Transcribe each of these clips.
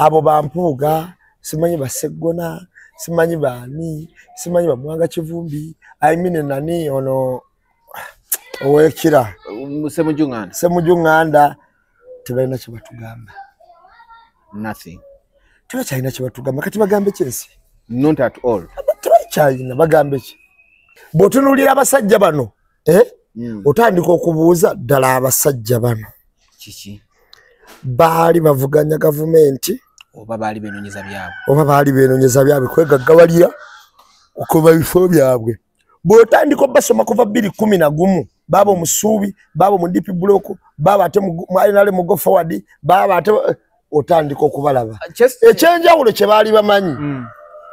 Abo bampuuga, simanyi baseggona, simanyi baani, simanyi bamwanga Kivumbi, I mean nani ono owekira Semujunganda. Semujunganda, tebalina kye batugamba. Nothing. Tebakyalina kye batugamba. Kati bagambe ki ensi? Not at all. Tebakyalina, bagambe ki? Bw'otunuulira abasajja bano, eh? Otandika okubuuza ddala abasajja bano kiki baali bavuganya gavumenti oba baali benoonyeza byabwe? Oba baali benoonyeza byabwe kwegaggawalira okuva bifo byabwe. Bw'otandika obasoma kuva 2011, baaba omusuubi, baaba mu DP block, baaba ate mu NRM mu Go Forward, baaba ate, otandika okubalaba. Ekyenjawulo kye baali bamanyi,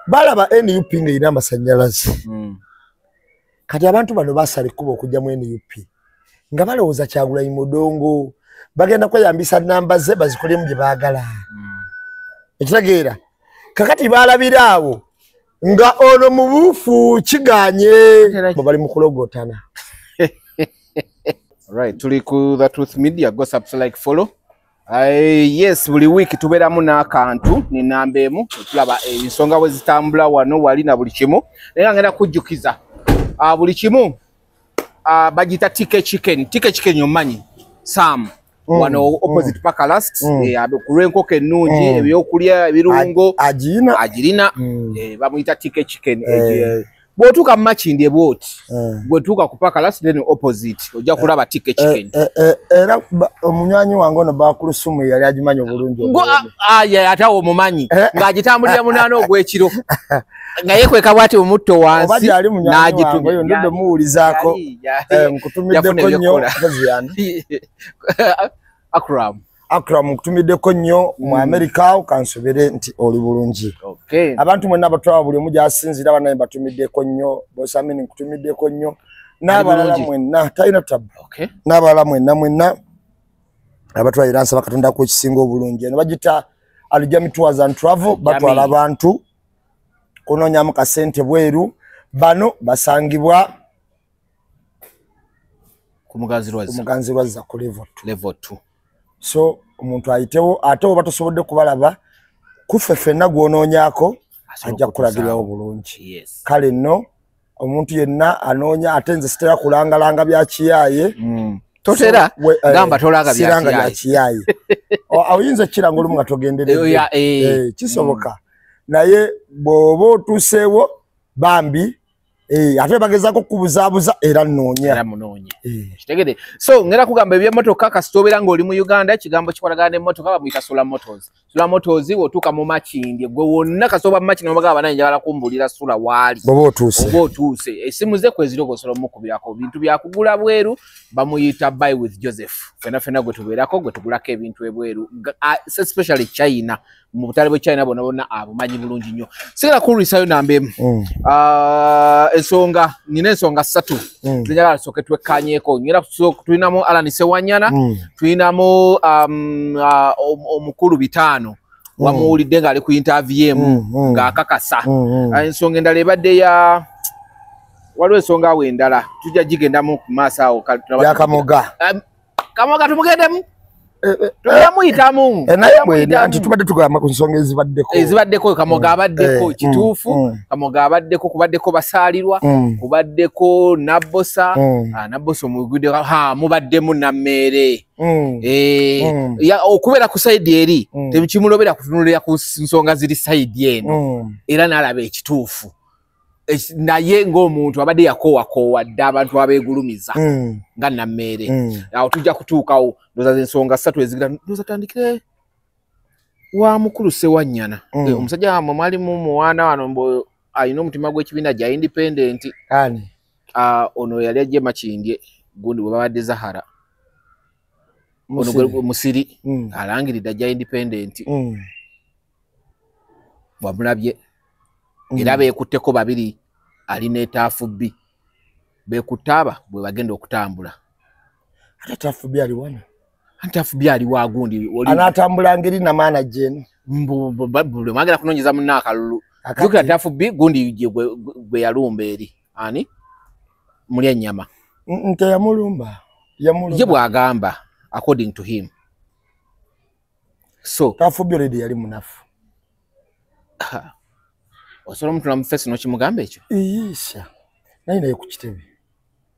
balaba NUP ng'erina amasannyalaze. Kati abantu bano basala ekkubo okujja mu NUP nga balowooza Kyagulanyi mudongo, bagenda kweyambisa namba ze bazikolemu bye baagala. Ekitegeera kakati balabira awo nga ono mubuufu kiganye bwe bali mu kulogotana. Right, tuli ku The Truth Media. Go subscribe, like, follow. Yes, buli wiiki tubeeramu n'akantu nenamba emu, tulaba ensonga bwe zitambula wano wali na buli kimu. Naye nga ngenda kujjukiza buli kimu, bagiyita TK Chicken. TK Chicken omanyi, Sam? Wano opposite Paka Last, ku lw'enkoko ennungi, ebyokulya ebirungo. Agirina. Agirina. Bamuyita TK Chicken. Bw'otuuka mu Makindye bw'oti, bw'otuuka ku Paka Last, then opposite ojja kulaba TK Chicken. Era omunywanyi wange ono Bakulusumu yali agimanyi obulungi. Ate awo omumanyi ng'agitambulira 8 ogw'ekiro nga yeekweka bw'ati omutto oba wansi gyali munywanyi wange oyo ndudde muwulizaako. Nkutumiddeko nnyo Vivian. Akram. Akram, nkutumiddeko nnyo mu America, kansobere nti oli bulungi. Abantu mwenna abatwala buli omu gy'asinziira, banaye mbatumiddeko nnyo. Bosamini, nkutumiddeko nnyo n'abalala bulungi. mwenna, talina tabu. N'abalala mwenna mwenna abatwala, era nsaba Katonda ku ekisinga obulungi. Eno bagita Aljami Tours and Travel, batwala abantu kunoonyamu kasente bweru. Bano basangibwa ku Muganzi ku Lwazza. Muganzi Lwazza ku level 2. Level 2. So omuntu ayitewo, ate oba tosobodde kubalaba, kuffe ffenna gw'onoonyaako Asobola ajja kukulagirirawo okutuusaawo. bulungi. Kale nno omuntu yenna anoonya, ate nze sitera kulangalanga bya kiyaaye. Totera. So, gamba tolanga bya siranga bya kiyaaye. kiyaaye. Oyinza okukiranga olumu nga togenderedde. Ya. Kisoboka. Naye bw'oba otuuseewo bambi, ate bagezaako kukubuzaabuza, era nnoonya. Era munoonye. Kitegede. So ngera kugamba eby'emmotoka, kasita obeera ng'oli mu Uganda, ekigambo kikolagana n'emmotoka bamuyita Solar Motors. Solar Motors, bw'otuuka mu Makindye, gwe wonna kasita oba mu Makindye n'obagamba, "Bannange, njagala kumbuulira Sula waali." Bw'oba otuuse. Oba otuuse. Essimu ze kweziri, osobola omukubirako. Bintu byakugula bweru, bamuyita Buy with Joseph. Ffenna ffenna gwe tubeerako, gwe tugulako ebintu ebweru. Especially China. Mu butale bwe China bwonna bwonna abumanyi bulungi nnyo. Sigala kulwisayo namba emu. Ensonga, nina ensonga ssatu zenjagala tusooke twekkaanyeeko. Ngenda tulinamu Alan Sewanyana, tulinamu omukulu Bitaano, wamuwulidde ng'ali ku interview emu ng'akakasa. Ensonga endala ebadde ya, waliwo ensonga awo endala tujja gigendamu ku maaso awo. Yakamoga. Kamoga tumugendemu, tujamuyitamu. Naye bwena nti tubadde tugamba ku nsonga ezibaddeko. Ezibaddeko, Kamoga abaddeko, kituufu. Kamoga abaddeko, kubaddeko Basaalirwa, kubaddeko Nabbosa. Nabbosa omugudde, ha mubaddemu Nammeere. Okubeera ku side eri tekimulobera kutunulira ku nsonga ziri side eno, era n'alaba ekituufu. Naye ng'omuntu abadde yakoowakoowa dda abantu abeegulumiza nga Nammeere. Awo tujja kutuukawo. Ndowooza ensonga ssatu ezigira, ndowooza tandikire wa mukulu Sewanyana. Omusajja wamwe mwalimu muwaana wano mbu alina omutima gw'ekibiina gya independent. Ani? Ono yali ajja Makindye gundi bwe babadde Zahara ono. Musiri. Musiri alangiridde ajja independent. Wamulabye? Era beekutteko babiri, ali n'etaafu bbi, beekutte aba bwe bagenda okutambula. Ate Taafu Bbi ali wano? Anti Taafu Bbi ali wagundi. Anaatambula ngeri namaana jeno? Buli mwagenda kunoonyeza munna akalulu. Jjukira Taafu Bbi gundi gwe yalumba eri ani mulya ennyama. Nte yamulumba. Ye bw'agamba, according to him. So Kafubyo already yali munafu. Osobola omutula mu face n'okimugamba ekyo? Iyisha. Naye naye ku kitebe.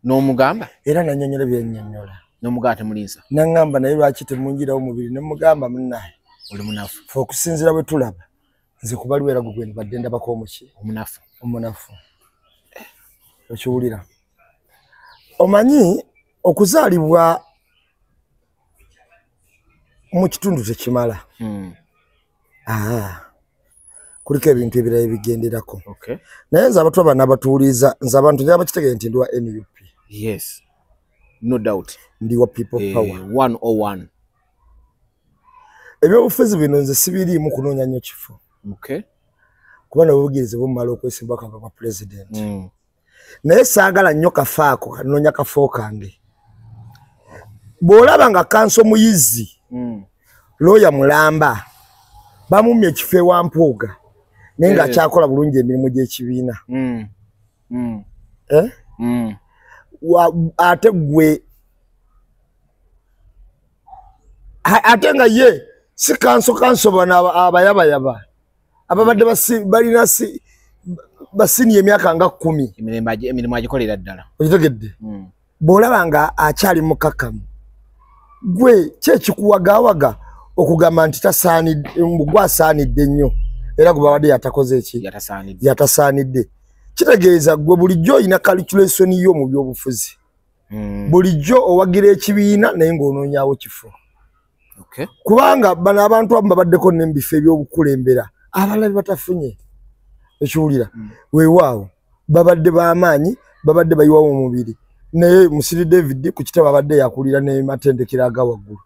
N'omugamba? Era nannyonnyola byennyonnyola. N'omugamba temulinsa. N'aŋŋamba naye lwaki temunjirawo mubiri ne mugamba munnaye. Oli munafu. Ffe okusinziira bwe tulaba nze kubaliwo era gwe gwe mbadde ndabako omuki? Omunafu. Omunafu. Okiwulira. Omanyi okuzaalibwa mu kitundu tekimala. Kuliko ebintu ebirala ebigenderako. Okay. Naye nze abantu bano abatuwuliriza, nze abantu njagala bakitegere nti ndi wa NUP. Yes. No doubt. Ndi wa People Power. 101. Ebyobufuzi bino nze sibiriimu kunoonya nnyo kifo. Okay. Kuba nobugirizi bumala okwesimbako kwa president. Naye saagala nnyo kafaako, kanoonya kafo kange. Bw'olaba nga kanso muyizi, lawyer mulamba, bamumye ekifo ewa Mpuuga, naye ng'akyakola bulungi emirimu gy'ekibiina. Ate gwe ate nga ye si kanso bano abayabayaba ababadde balina basini emyaka nga 10. Emirimu agikolera ddala. Okitegedde? Bw'olaba nga akyali mukakkamu, gwe ki ekikuwagawaga okugamba nti tasaanidde, gwe asaanidde nnyo era gwe babadde yatakoze eki? Yatasaanidde. Yatasaanidde. Kitegeeza gwe bulijjo olina calculation yo mu byobufuzi. Bulijjo owagira ekibiina naye ng'onoonyaawo kifo. Okay. Kubanga bano abantu abamu babaddeko ne mu bifo eby'obukulembera abalala bye batafunye. Ekiwulira. Weewaawo babadde b'amaanyi, babadde bayiwawo omubiri. Naye Musiri David ku kitabo abadde yakulira ne matendekero aga waggulu.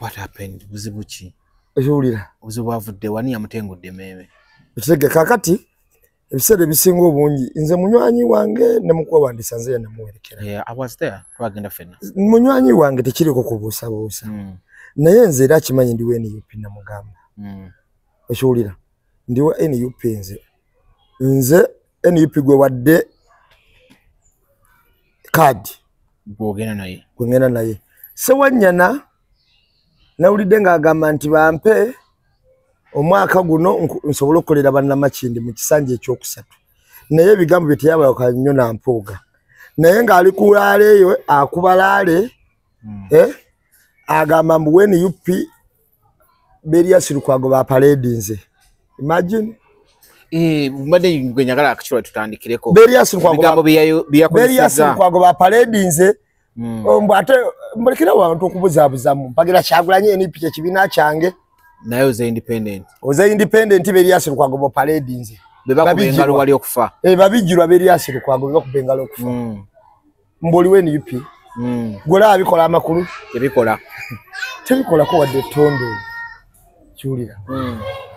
What happened? Buzibu ki? Ekiwulira. Obuzibu bwavudde wani yamutengudde emmeeme? Ekitege kaakati ebiseera ebisinga obungi nze munywanyi wange ne mukwewandiisa nze yanamuwerekera. Yeah, I was there. Twagenda ffenna. Munywanyi wange tekiriko kubuusabuusa. Naye nze era akimanyi ndi wa NUP namugamba. Ekiwulira. Ndi wa NUP nze. Nze NUP gwe wadde kaadi. Gw'ogenda naye. Gwe ngenda naye. Ssewanyana nawulidde ng'agamba nti bampe omwaka guno nsobole okukolera bannamakindi mu kisanja ekyokusatu. Naye ebigambo bye teyabalaka nnyo na Mpuuga. Naye ng'ali ku laale eyo akuba laale, agamba mbu NUP Erias Lukwago bapareedi nze. Imagine. Mbadde gwe njagala akakiro tutandikireko. Erias Lukwago bapareedi nze. Mbu ate mbulekerawo abantu okubuzaabuzaamu. Mpagira Kyagulanyi NUP kye kibiina kyange. Naye oze independent. Oze independent Erias Lukwago bapareedi nze. Be bakuba engalo wali okufa. Babijjirwa Erias Lukwago be bakuba engalo okufa. Mbu oli wa NUP. Gwe olaba bikola amakulu? Tebikola. Tebikolako wadde ettondo. Kiwulira.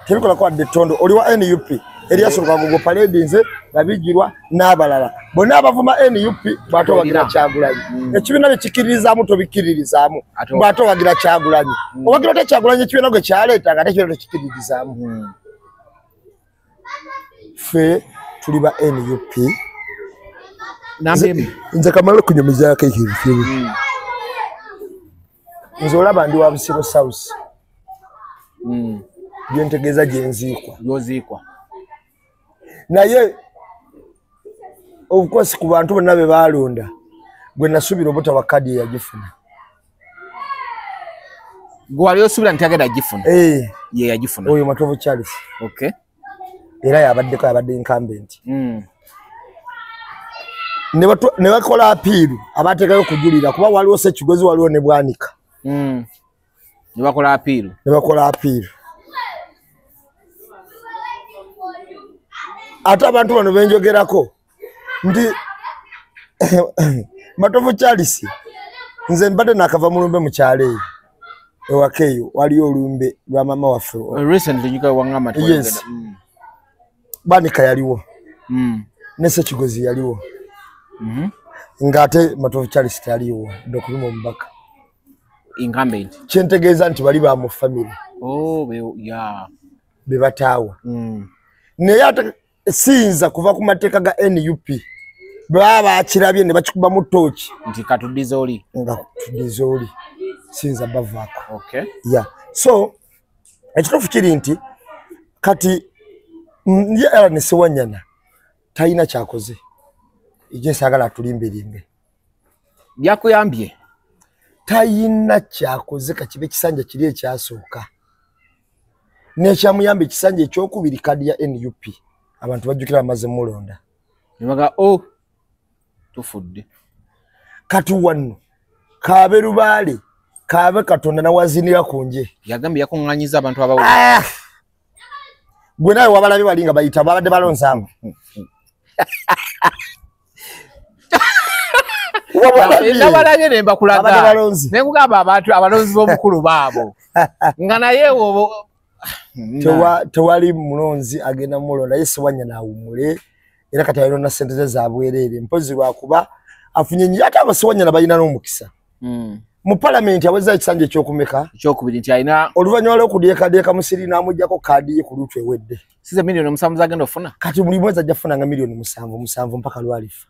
Tebikolako wadde ettondo. Oli wa NUP. Erias Lukwago gwe nze babijjirwa n'abalala. Bonna abavuma NUP bw'ate owagira Kyagulanyi. Ekibiina bye kikkiririzaamu tobikkiririzaamu. Bw'ate owagira Kyagulanyi. Owagira otya Kyagulanyi ekibiina gwe kyaleeta nga ate ekibiina tokikkiririzaamu. Ffe tuli ba NUP. Nze kamala okunyumizaako ekintu kimu. Nze olaba ndi wa Busiro South. Bye ntegeeza gye nziikwa. Gy'oziikwa. Naye of course ku bantu bonna be baalonda gwe nasuubira obutawa kaadi eyagifuna. Gwe wali osuubira nti agenda agifuna? Ye yagifuna. Oyo Matovu Charles. Okay. Era yabaddeko yabadde incumbent. Ne bakola apiiru abateekayo kujulira kuba waliwo Ssekigozi waliwo ne Bwanika. Ne bakola apiiru. Ne bakola apiiru. Ate abantu bano benjogerako nti Matovu Charles nze mbadde nakava mu lumbe mu kyalo eyo ewaka eyo waliyo olumbe lwa mama waffe. Recently you wangamba nti yes. Bwanika yaliwo. Ne Ssekigozi yaliwo. Ng'ate Matovu Charles taliwo ndokubima omubaka. Incumbent. Kyentegeeza nti bali ba mu family. Oh, yeah. Be bataawa. Naye ate siyinza kuva ku mateeka ga NUP. Baba bakirabye ne bakikubamu ttooki. Nti katuddize oli. Nga tuddize oli. Siyinza bavaako. Okay. Yeah. So ekituufu kiri nti kati ye Allan Ssewanyana talina kyakoze. Ije saagala atulimbelimbe. Byakuyambye. Talina kyakoze kakibe ekisanja kiri ekyasooka. N'ekyamuyamba ekisanja ekyokubiri kadi ya NUP. Abantu bajjukira bamaze mulonda. Nebaga oh tufudde. Kati wano kaabe lubaale kaabe Katonda nawazinira ku nje. Yagambye yakuŋŋaanyiza abantu abawera. Gwe nawe wabalabye bali nga bayita babadde balonze abo. Nabalabye ne mbakulaga. Ne nkugamba abantu abalonzi b'omukulu baabo. Nga naye tewali mulonzi agenda mulonda ye Ssewanyana awummule era kati alina ssente ze zabwereere mpozi lwakuba afunye nnyo ate Abasewanyana balina n'omukisa. Mu palamenti aweza ekisanja ekyokumeka ekyokubiri nti alina oluvannyuma lw'okudyekadyeka Musiri n'amuggyako kaadi ye ku luutu ewedde. Size 7 million zagenda ofuna. Kati buli mwezi ajja kufunanga 7 million mpaka lwalifa.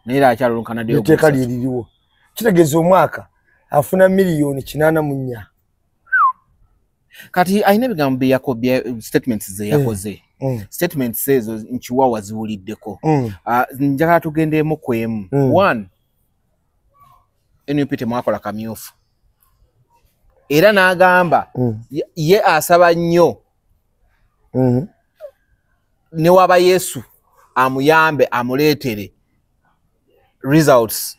Naye era akyalulunkana ddeyo. Etteeka liririwo. Kitegeeza omwaka afuna 84 million. Kati alina ebigambo bye statements ze yakoze. Statements ezo nkiwawa ziwuliddeko. Njagala tugendeemu ku emu. One, NUP temwakola kamyufu. Era n'agamba ye asaba nnyo ne waba Yesu amuyambe amuleetere results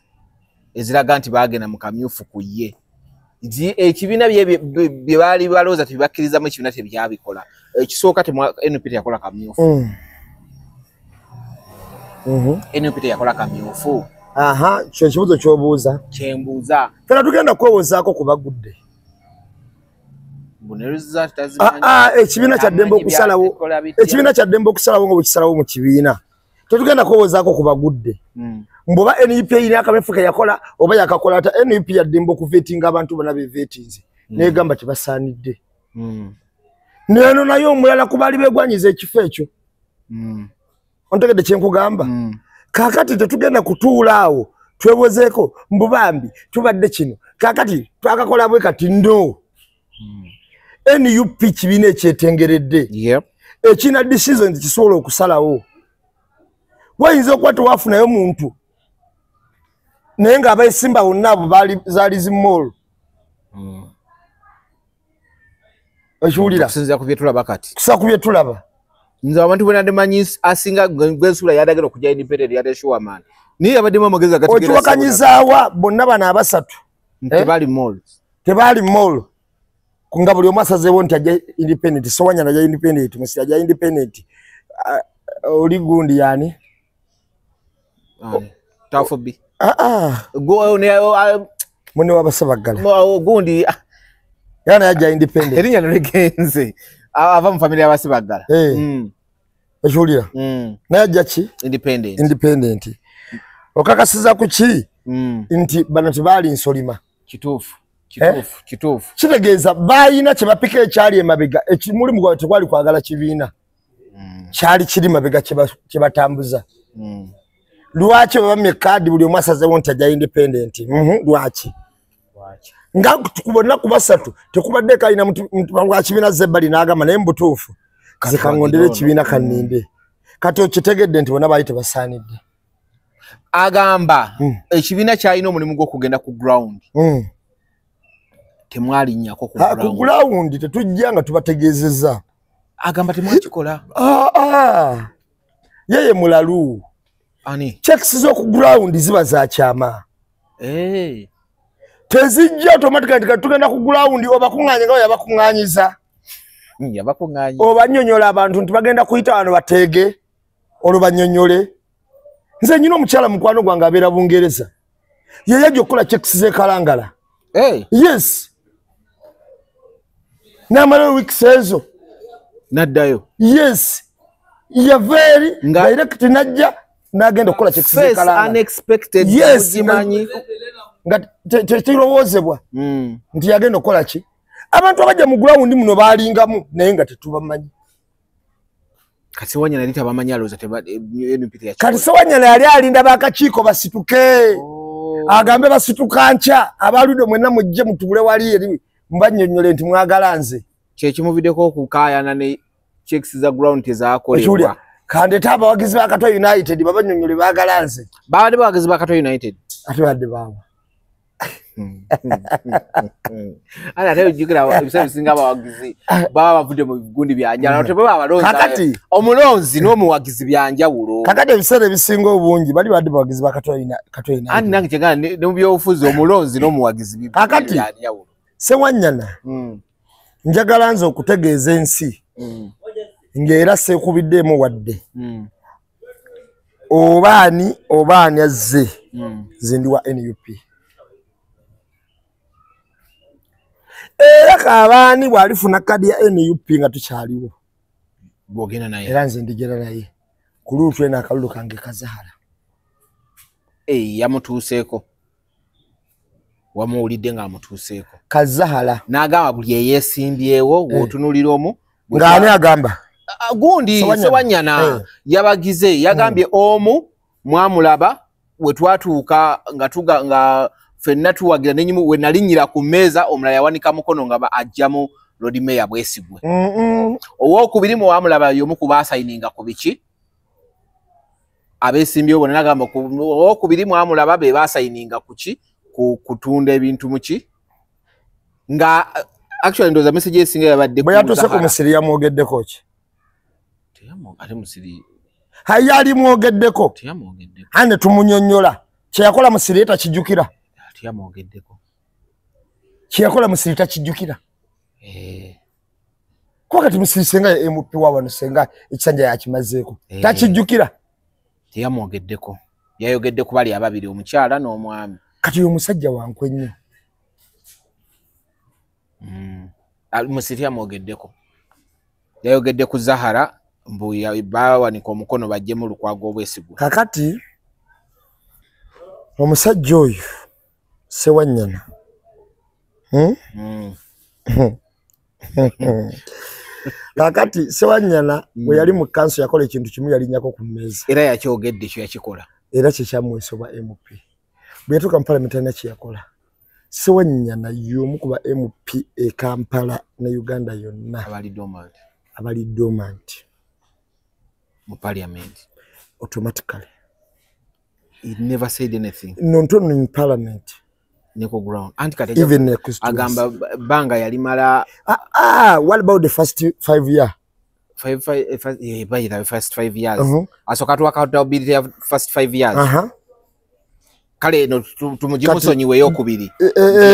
eziraga nti baagenda mu kamyufu ku ye. Nti ekibiina bye baali balowooza tebibakkirizamu ekibiina tebyabikola. Ekisooka NUP teyakola kamyufu. NUP teyakola kamyufu. Aha, kyo ekibuuzo ky'obuuza. Kyembuuza. Ffena tugenda kwewozaako ku bagudde. Ekibiina kya ddembe okusalawo. Ekibiina kya ddembe okusalawo nga bwe kisalawo mu kibiina. Tetugenda kwewozaako ku bagudde. Mbu oba NUP erina akamyufu ke yakola oba yakakola ata NUP ya ddembe okuvetinga abantu bonna bevetinze. Negamba tebasaanidde. Neno naye omulala ku baali beegwanyiza ekifo ekyo. Ontegedde kye nkugamba? Kaakati tetugenda kutuula awo twewozeeko mbu bambi tubadde kino kaakati twakakola bwe kati no. NUP kibiina ekyetengeredde. Ekina decisions kisobola okusalawo. Wayinza okuba tewafunayo muntu naye ng'abeesimba bonna abo baali zaali zi mall. Okiwulira? Okusinziira ku bye tulaba kati. Kusa ku bye tulaba. Nze abantu bwe manyi asinga gwensula yadagera okujja independent yadde sure man. Naye yabaddemu amagezi agategeera. Okiwakanyizaawa bonna bano abasatu. Tebaali mall. Tebaali mall. Nga buli omu asazeewo nti ajja independent. Ssewanyana ajja independent, Musiri ajja independent. Oli gundi yani? Tafubi. Munne w'Abasabaggala. Gundi. Era naye ajja independent. Erinnya naligenze. Ava mu family y'Abasabaggala. Okiwulira? Naye ajja ki? Independent. Independent. Okakasiza ku ki? Nti bano tebaali nsolima. Kituufu. Kituufu, kituufu. Kitegeeza baayina kye bapika ekyali emabega, ekimulimu gwabwe tekwali kwagala kibiina. Kyali kiri mabega kye batambuza. Lwaki babamye kaadi buli omu asazeewo nti ajja independent? Lwaki? Nga bonna ku basatu tekubadde kalina lwa kibiina zebbali n'agamba naye mu butuufu nze kangondere ekibiina kanninde. Kati okitegedde nti bonna baali tebasaanidde. Agamba ekibiina kyalina omulimu gw'okugenda ku ground. Temwalinnyako ku ground. Ku ground tetujja nga tubategeezezza. Agamba temwakikola. Yeye mulalu. Ani? Checks z'oku ground ziba za kyama. Tezijja automatically nti tugenda ku ground obakuŋŋaanye nga yabakuŋŋaanyiza. Yabakuŋŋaanyi. Obannyonnyola abantu nti bagenda kuyita wano bateege olwo bannyonnyole. Nze nnyina omukyala mukwano gwange abeera Bungereza. Ye yajja okukola checks z'e Kalangala. Yes. N'amalayo weeks ezo. N'addayo. Yes. Yava eri direct n'ajja n'agenda okukola checks z'e Kalangala. Unexpected. Yes. Nga tekirowoozebwa nti yagenda okukola ki. Abantu abajja mu ground muno baalingamu naye nga tetubamanyi. Kati Ssewanyana yali tabamanyi alowooza NUP teyakikola. Kati Ssewanyana yali alinda bakakiiko basituke. Agambe basituka nkya abaludde mwenna mujje mutuule wali eri Mbannyonnyole nti mwagala nze. Kyekimuviddeko okukaayana ne checks za ground tezakolebwa. Kandeta abawagizi ba Katwe United babannyonnyole baagala nze. Babadde bawagizi ba Katwe United. Ate badde baawa. Ate ate ojjukira ebiseera ebisinga abawagizi baba bavudde mu bigundi bya njawulo. Tebaba abalonzi. Kakati omulonzi n'omuwagizi bya njawulo. Kakati ebiseera ebisinga obungi bali badde bawagizi ba Katwe United. Anti nange kyegamba ne mu byobufuzi omulonzi n'omuwagizi bya njawulo. Sewanyana. Njagala nze okutegeeza ensi. Ng'era seekubiddeemu wadde. Obaani obaani azze. Nze ndi wa NUP. Era kabaani bw'alifuna kadi ya NUP nga tukyaliwo. Bw'ogenda naye. Era nze ndigenda naye. Ku luutu eno akalulu kange kazaala. Yamutuuseeko. Wamuwulidde ng'amutuuseeko. Kazaala. N'agamba buli eyeesimbyewo w'otunuulira omu. Ng'ani agamba? Gundi Sewanyana yabagize yagambye omu mwamulaba we twatuuka nga tuga nga fenna tuwagira nenyimu we nalinnyira ku mmeeza omulala yawanika mukono nga ajjamu Lord Mayor Bwesigwe. Owookubiri mwamulaba y'omu ku baasayininga ku biki abeesimbyewo bonna n'agamba owookubiri mwamulaba be baasayininga ku ki kutunda ebintu mu ki nga actually ndowooza message esinga yabadde bwe yatuuse ku Musiri yamwogeddeko ki? Ate Musiri hayi yalimwogeddeko. Teyamwogeddeko. Ane tumunyonnyola kye yakola Musiri ye takijjukira. Teyamwogeddeko. Kye yakola Musiri takijjukira. Kuba kati Musiri senga ye MP wa wano senga ekisanja yakimazeeko. Takijjukira. Teyamwogeddeko. Yayogedde ku bali ababiri omukyala n'omwami. Kati oyo musajja wankwe nnyo. Musiri yamwogeddeko. Yayogedde ku Zahara mbu bawanika omukono bajjemu Lukwago Obwesigwa. Kakati omusajja oyo Sewanyana. Kakati Sewanyana bwe yali mu kanso yakola ekintu kimu yalinnyako ku mmeeza. Era yakyogedde kyo yakikola. Era kye kyamuweesa obwa MP. Bwe yatuuka mu palamenti alina kye yakola. Sewanyana y'omu ku ba MP e Kampala ne Uganda yonna. Abali dormant. Abali dormant. Mu parliament. Automatically. He never said anything. Not only in parliament. Neko ground. Anti kati even agamba banga yalimala. What about the first 5 years? By the first 5 years. Asoka tu accountability ya first 5 years. Kale no tumujimusonyiwe yokubiri.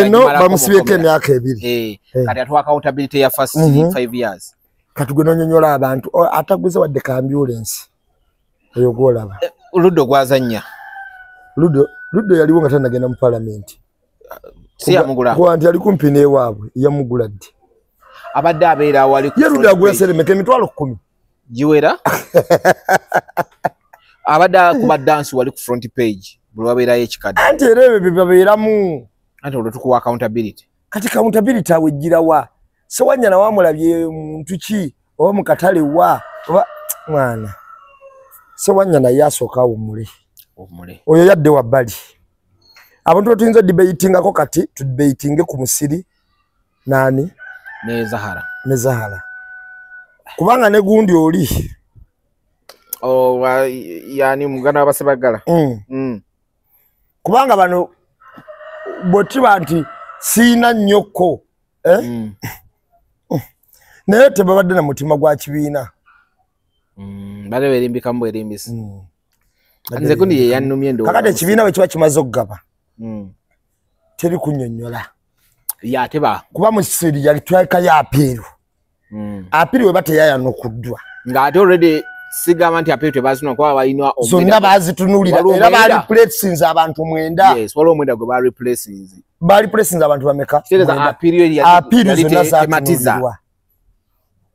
No bamusibye emyaka ebiri. Kati atuwa accountability ya first 5 years. Kati gwe nonyonyola abantu ataguze wadde ka ambulance. Oyo gwolaba. Ludo gwazannya. Ludo yaliwo nga tannagenda mu parliament. Si yamugula. Kwa nti ali kumpi n'ewaabwe yamugula ddi. Abadde abeera awali ku. Ye Ludo agula seremeke emitwalo 10. Giwera. Abadde akuba dance wali ku front page. Buli wabeerayo ekikadde. Anti era ebyo bye babeeramu. Anti olwo tukuwa accountability. Kati accountability awo ejjira wa? Sewanyana wamulabye muntu ki oba mu katale wa oba mwana. Sewanyana yasooka awummule. Oyo yadde wabbali. Abantu tuyinza debatingako kati tudebatinge ku Musiri nani ne Zahara. Ne Zahara. Kubanga ne gundi oli. Oh, yani muganda w'Abasebagala. Kubanga bano bwe nti siina nnyoko. Naye tebabadde na mutima gwa kibiina. Bale berimbika mbu erimbisi. Nze gundi ye yannumye ndowooza. Kakati ekibiina bwe kiba kimaze okugaba. Teri kunnyonnyola. Ya teba. Kuba Musiri yalitwalikayo apiiru. Apiiru we bateyayanukuddwa. Nga ate already sigamba nti apiiru tebazinwa kuba balina zonna baazitunuulira era baali abantu 9. Yes, waliwo omwenda gwe ba replacinze. Baali replacinze abantu bameka? Kitegeeza apiiru apiiru zonna zaatunuulirwa.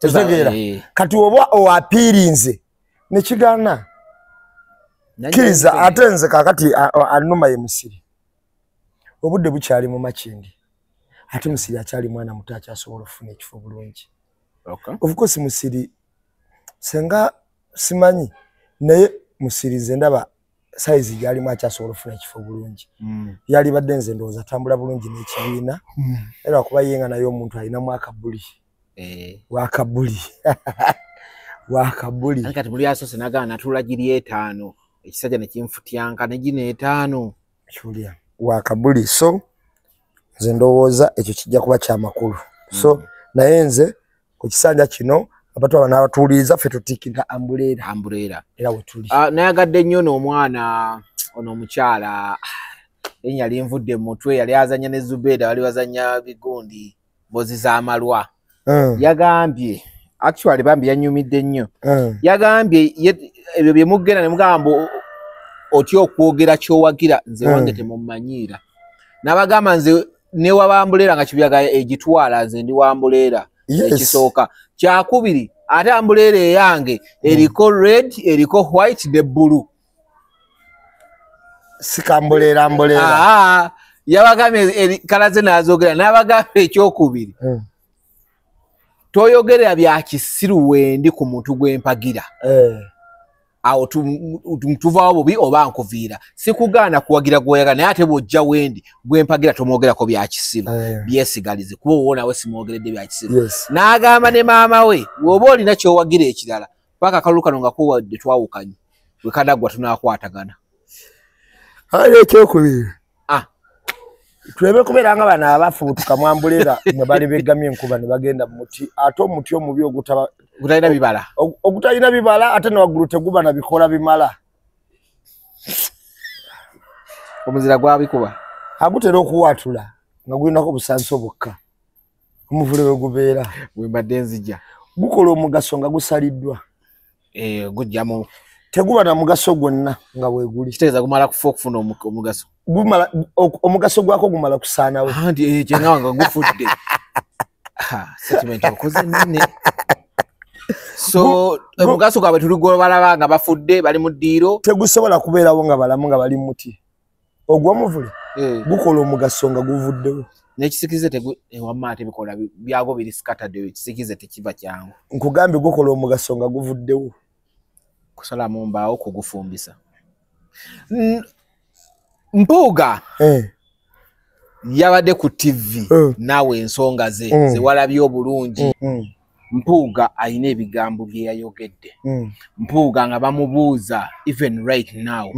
Otegeera? Kati oba oapiirinze ne kigaana. Kkiriza ate nze kaakati annuma ye Musiri. Obudde bukyali mu Makindye. Ate Musiri akyali mwana muto akyasobola okufuna ekifo bulungi. Of course Musiri senga simanyi naye Musiri nze ndaba Size gyalimu akyasobola okufuna ekifo bulungi. Yali badde nze ndowooza atambula bulungi n'ekibiina. Era kuba ye nga naye omuntu alinamu akabuli. Wakabuli. Wakabuli. Kati muli asoose n'agamba natuula giri 5 ekisajja ne kinfutyanka ne gino 5. Kiwulira. Wakabuli. So nze ndowooza ekyo kijja kuba kya makulu. So naye nze ku kisanja kino abantu abo n'abatuuliriza ffe tutikkira ambuleera. Ambuleera. Era we tuli. Nayagadde nnyo n'omwana ono omukyala erinnya linvudde mu mutwe, yali azannya ne Zubeda, bali bazannya bigundi mbozi z'amalwa. Yagambye actually bambi yanyumidde nnyo. Yagambye ebyo bye mugenda ne mugamba otya okwogera ky'owagira nze wange temummanyiira. N'abagamba nze ne wabambuleera nga kibuyaga egitwala nze ndi wambuleera. Ekisooka. Kyakubiri ate ambuleera eyange eriko red, eriko white ne blue. Sikambuleera mbuleera. Yabagambye kalaze n'azoogera n'abagamba ekyokubiri. Toyogerera bya kisiru wendi ku muntu gwempagira. Awo tuvaawo bubi oba nkuviira. Sikugaana kuwagira gw'oyagala naye ate bw'ojja wendi gwempagira tomwogerako bya kisiru. Byesigalize kuba wowe nawe simwogeredde bya kisiru. N'agamba ne maama we bw'oba olina ky'owagira ekirala paka akalulu kano nga kuwadde twawukanye bwe kanaggwa tunaakwatagana. Ali ekyokubiri. Tuleme kubeera nga bano abafubutuka mu ambuleera mwe bali beggamye enkuba ne bagenda mu muti ate omuti omubi ogutalina bibala. Ogutalina bibala ate ne waggulu teguba na bikola bimala. Omuzira gwabikuba. Agutera okuwaatula nga gulinako obusanso bwokka. Omuvule we gubeera. Bwe mbadde nzija. Gukola omugaso nga gusaliddwa. Gujjamu. Teguba na mugaso gwonna nga weeguli. Kitegeeza gumala kufa okufuna omugaso. Gumala omugaso gwako gumala kusaanawo. Anti kye nga gufudde. Sentiment okoze nnene. So omugaso gwabwe tuli balaba nga bafudde bali mu ddiiro. Tegusobola kubeerawo nga balamu nga bali mu muti. Ogw'omuvule gukola omugaso nga guvuddewo. N'ekisikize wamma ate bikola byago biri scattered, ekisikize tekiva kyangu. Nkugambye gukola omugaso nga guvuddewo. Kusala mu mbaawo kugufumbisa. Mpuuga yabadde ku TV naawe ensonga ze zewalabye obulungi. Mpuuga alina ebigambo bye yayogedde. Mpuuga nga bamubuuza even right now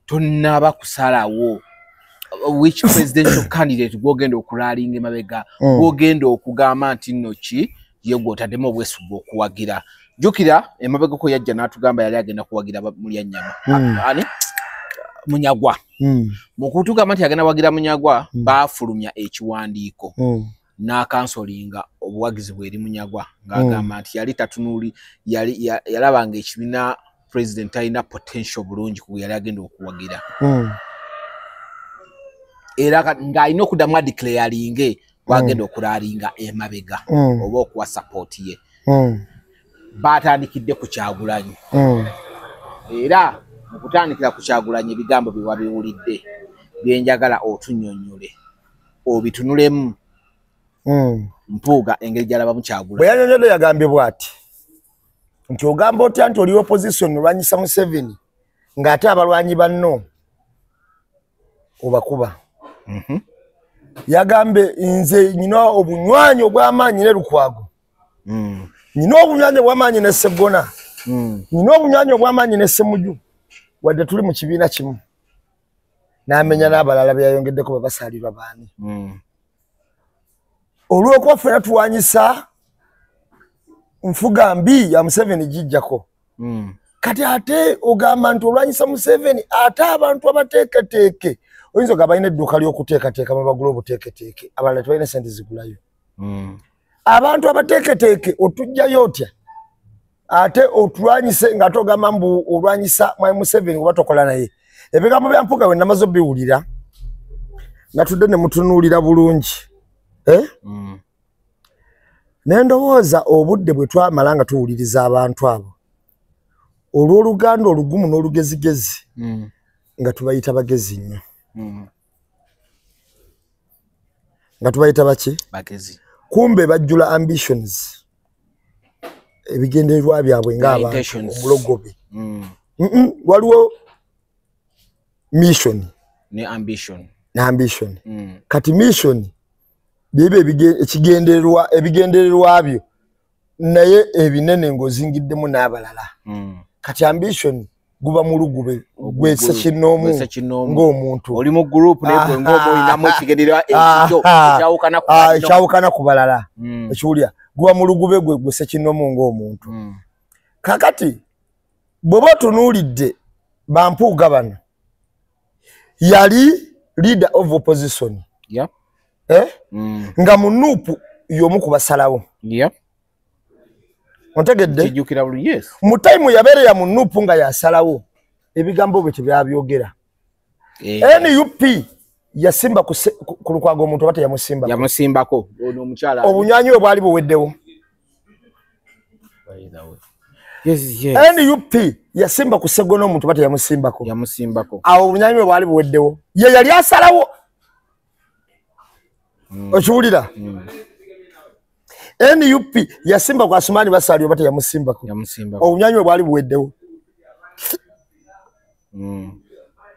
tonnaba kusalawo which presidential candidate gw'ogenda okulaalinga emabega, gw'ogenda okugamba nti nno ki ye gw'otaddemu obwesigwa okuwagira. Jjukira emabegako yajja n'atugamba yali agenda kuwagira Mulyannyama. Ani? Munyagwa. Mu kutugamba nti agenda wagira Munyagwa, baafulumya ekiwandiiko n'akansolinga obuwagizi bwe eri Munyagwa ng'agamba nti yali tatunuli, yalabanga ekibiina president alina potential bulungi ku yali agenda okuwagira. Era ng'alina okuddamu adeclaringe gw'agenda okulaalinga emabega oba okuwa support ye. Baatandikidde ku Kyagulanyi. Era mu kutandikira ku Kyagulanyi ebigambo bye wabiwulidde bye njagala otunnyonnyole obitunulemu. Mpuuga engeri gy'alabamu Kyagulanyi. Bwe yannyonnyodde yagambye bw'ati nti ogamba otya nti oli opposition olwanyisa Museveni ng'ate abalwanyi banno obakuba. Yagambye nze nnina obunywanyi obw'amaanyi ne Lukwago. Nnina obunywanyi obw'amaanyi ne Sseggona. Nnina obunywanyi obw'amaanyi ne Ssemuju. Wadde tuli mu kibiina kimu. N'amenya n'abalala be yayongeddeko babasaalirwa baani. Olw'okuba ffenna tuwanyisa nfuga mbi ya Museveni gijjako. Kati ate ogamba nti olwanyisa Museveni ate abantu abateeketeeke. Oyinza ogamba balina edduuka ly'okuteekateeka babagula obuteeketeeke, abalala tebalina ssente zigulayo. Abantu abateeketeeke otuggyayo otya ate otulwanyise ng'ate ogamba mbu olwanyisa Mwami Museveni oba tokola naye. Ebigambo bya Mpuuga bwe namaze obiwulira natudde ne mutunuulira bulungi. Ne ndowooza obudde bwe twamala nga tuwuliriza abantu abo olw'oluganda olugumu n'olugezigezi nga tubayita bagezi nnyo. Nga tubayita baki? Bagezi. Kumbe bajjula ambitions ebigendererwa byabwe ng'abantu omulogobe. Waliwo Mission ne ambition. Ne ambition. Kati mission byebe ekigendererwa ebigendererwa byo naye ebinene ng'ozingiddemu n'abalala. Kati ambition guba mulugube gwese kinoomu ng'omuntu oli mu group naye gwe ng'omu olinamu ekigendererwa ekikyo ekyawukana ku balala. Ekiwulira guba mulugube gwe gwese kinoomu ng'omuntu. Kakati bw'oba otunuulidde Bampuuga bano yali leader of opposition. Yeah. Nga mu NUP y'omu ku basalawo. Yeah. Ontegedde? Kijjukira buli, yes. Mu time yabeerera mu NUP nga yasalawo ebigambo bye tebyabyogera. NUP yasimba ku Lukwago omuntu oba teyamusimbako? Yamusimbako. Ono omukyala. Obunywanyi bwe bwali buweddewo. Yes, yes. NUP yasimba ku Sseggona omuntu oba teyamusimbako? Yamusimbako. Awo obunywanyi bwe bwali buweddewo. Ye yali asalawo. Okiwulira? NUP yasimba kwa Asumani Basali oba teyamusimbako? Yamusimbako. Obunywanyi bwe bwali buweddewo.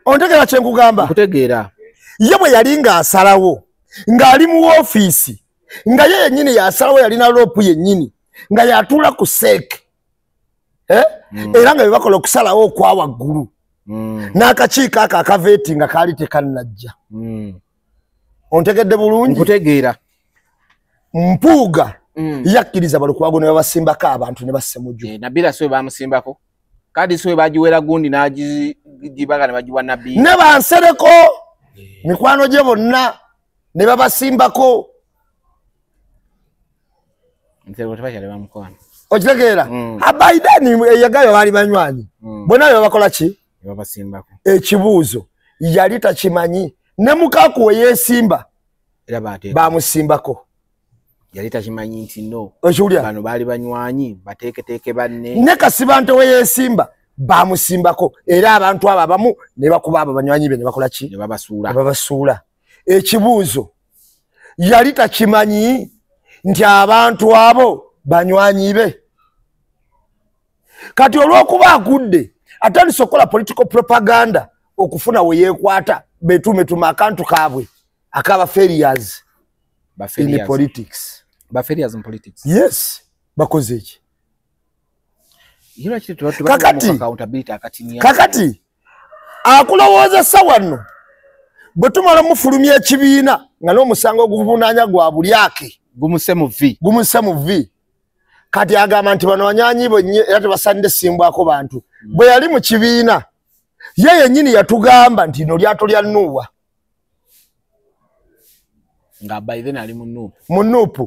Ontegeera kye nkugamba? Nkutegeera. Ye bwe yali ng'asalawo, ng'ali mu woofiisi, nga ye yennyini yasalawo, yalina loopu yennyini, nga yatuula ku seeke. Era nga bye bakola okusalawo okwa waggulu. N'akakiiko ako akaveeti nga kaali tekannajja. Ontegedde bulungi? Nkutegeera. Mpuuga yakkiriza Balukwago ne babasimbako abantu ne bassemuju. Nabila siwe bamusimbako. Kadi siwe bagiwera gundi n'agibaga ne bagiwa Nabila. Ne bansereko mikwano gye bonna ne babasimbako. Nsereko tebakyali bamukwano. Okitegeera? Abaidani eyagayo baali banywanyi. Bonna be babakola ki? Ne babasimbako. Ekibuuzo yali takimanyi ne mukaku we yeesimba bamusimbako. Yali takimanyi nti no. Okiwulira? Bano baali banywanyi bateeketeeke banne. Ne Kasibante we yeesimba bamusimbako era abantu abo abamu ne bakuba abo banywanyi be ne bakola ki? Ne babasuula. Ne babasuula. Ekibuuzo yali takimanyi nti abantu abo banywanyi be. Kati olw'okuba agudde atandise okukola political propaganda okufuna we yeekwata betuumetuma akantu kaabwe akaba failures in politics. Ba failures in politics. Yes, bakoze eki. Kakati akulowoozesa wano bwe tumala mufulumya ekibiina nga n'omusango oguvunaanya gwa bulyake gumuse mu V. Gumuse mu V. Kati agamba nti bano banywanyi bo era tebasaanidde simbwako bantu. Bwe yali mu kibiina ye yennyini yatugamba nti no lyato lya Nuwa. Nga by then ali mu NUP. Mu NUP.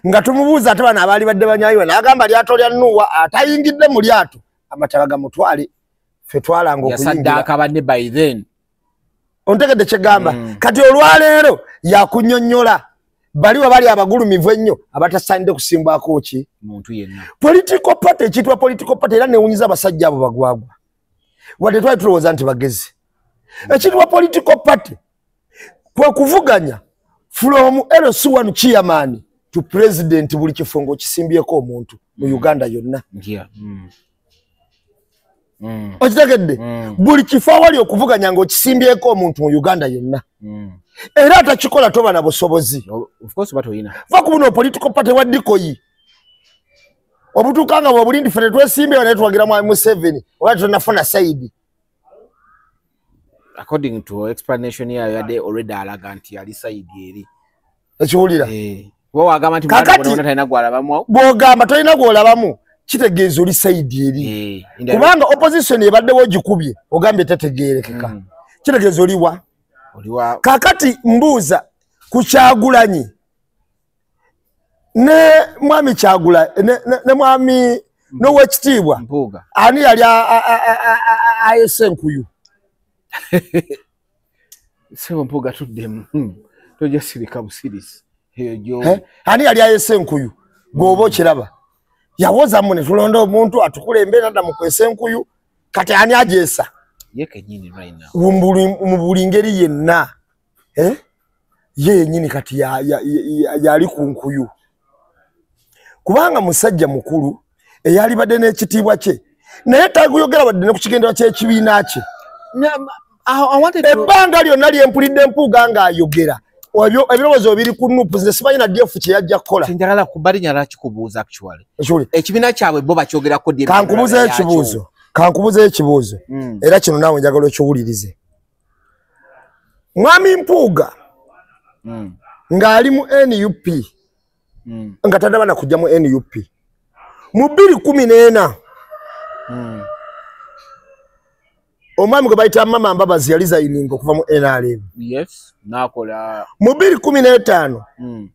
Nga tumubuuza ate bano abaali badde banywanyi n'agamba lyato lya Nuwa atayingidde mu lyato amataba gamutwale ffe twalanga okuyingira. Yasaddaaka banne by then. Ontegedde kye gamba. Kati olwaleero yakunnyonnyola baliwa bali abagulumivu ennyo abatasaanidde kusimbwako ki? Muntu yenna. Political party ekiyitibwa political party era neewuunyiza abasajja abo bagwagwa. Wadde twali tulowooza nti bagezi. Ekiyitibwa political party kwe kuvuganya from LC1 chairman to president buli kifo ng'okisimbyeko omuntu mu Uganda yonna. Okitegedde? Buli kifo awali okuvuganya ng'okisimbyeko omuntu mu Uganda yonna. Era atakikola toba na busobozi. Of course batoyina. Va ku buno political party wa dikoyi. Obutuuka nga bw'obulindi ffe tetwesimbyewo naye tuwagira Mwami Museveni oba tonafuna side. According to explanation yayo yadde already alaga nti yali side eri. Ekiwulira? Bw'ogamba nti talina gw'alabamu. Bw'ogamba tolina gw'olabamu kitegeeza oli side eri. Kubanga opposition ebaddewo ogikubye ogambye tetegeerekeka. Kitegeeza oliwa? Oliwa. Kakati mbuuza ku Kyagulanyi ne mwami Kyagulanyi ne mwami n'owekitiibwa Mpuuga ani yali ayese enkuyu? Ssebo Mpuuga tuddemu tojja sirika busirisi. Ani yali ayese enkuyu? Gw'oba okiraba yawoza mu ne tulonda omuntu atukulembera nadda mu kwesa enkuyu kati ani agyesa? Ye kennyini right now. Mu buli ngeri yenna ye yennyini kati yali ku nkuyu. Kubanga musajja mukulu eyalibadde n'ekitiibwa kye naye taguyogera wadde ne ku kigendera ky'ekibiina kye. Ebbanga lyonna lyempulidde Mpuuga ng'ayogera ebirowoozo biri ku NUP, nze simanyi na DF kye yajja kukola. Njagala kubalinya kikubuuza actually. Ekibiina kyabwe bo bakyogerako ddi? Kankubuuze ekibuuzo. Era kino naawe njagala okiwulirize. Mwami Mpuuga ng'ali mu NUP, nga tannaba na kujja mu NUP, mu 2014 omwami gwe bayita Mama Mbabazi yali zayininga okuva mu NRM. Yes, nakola mu 2015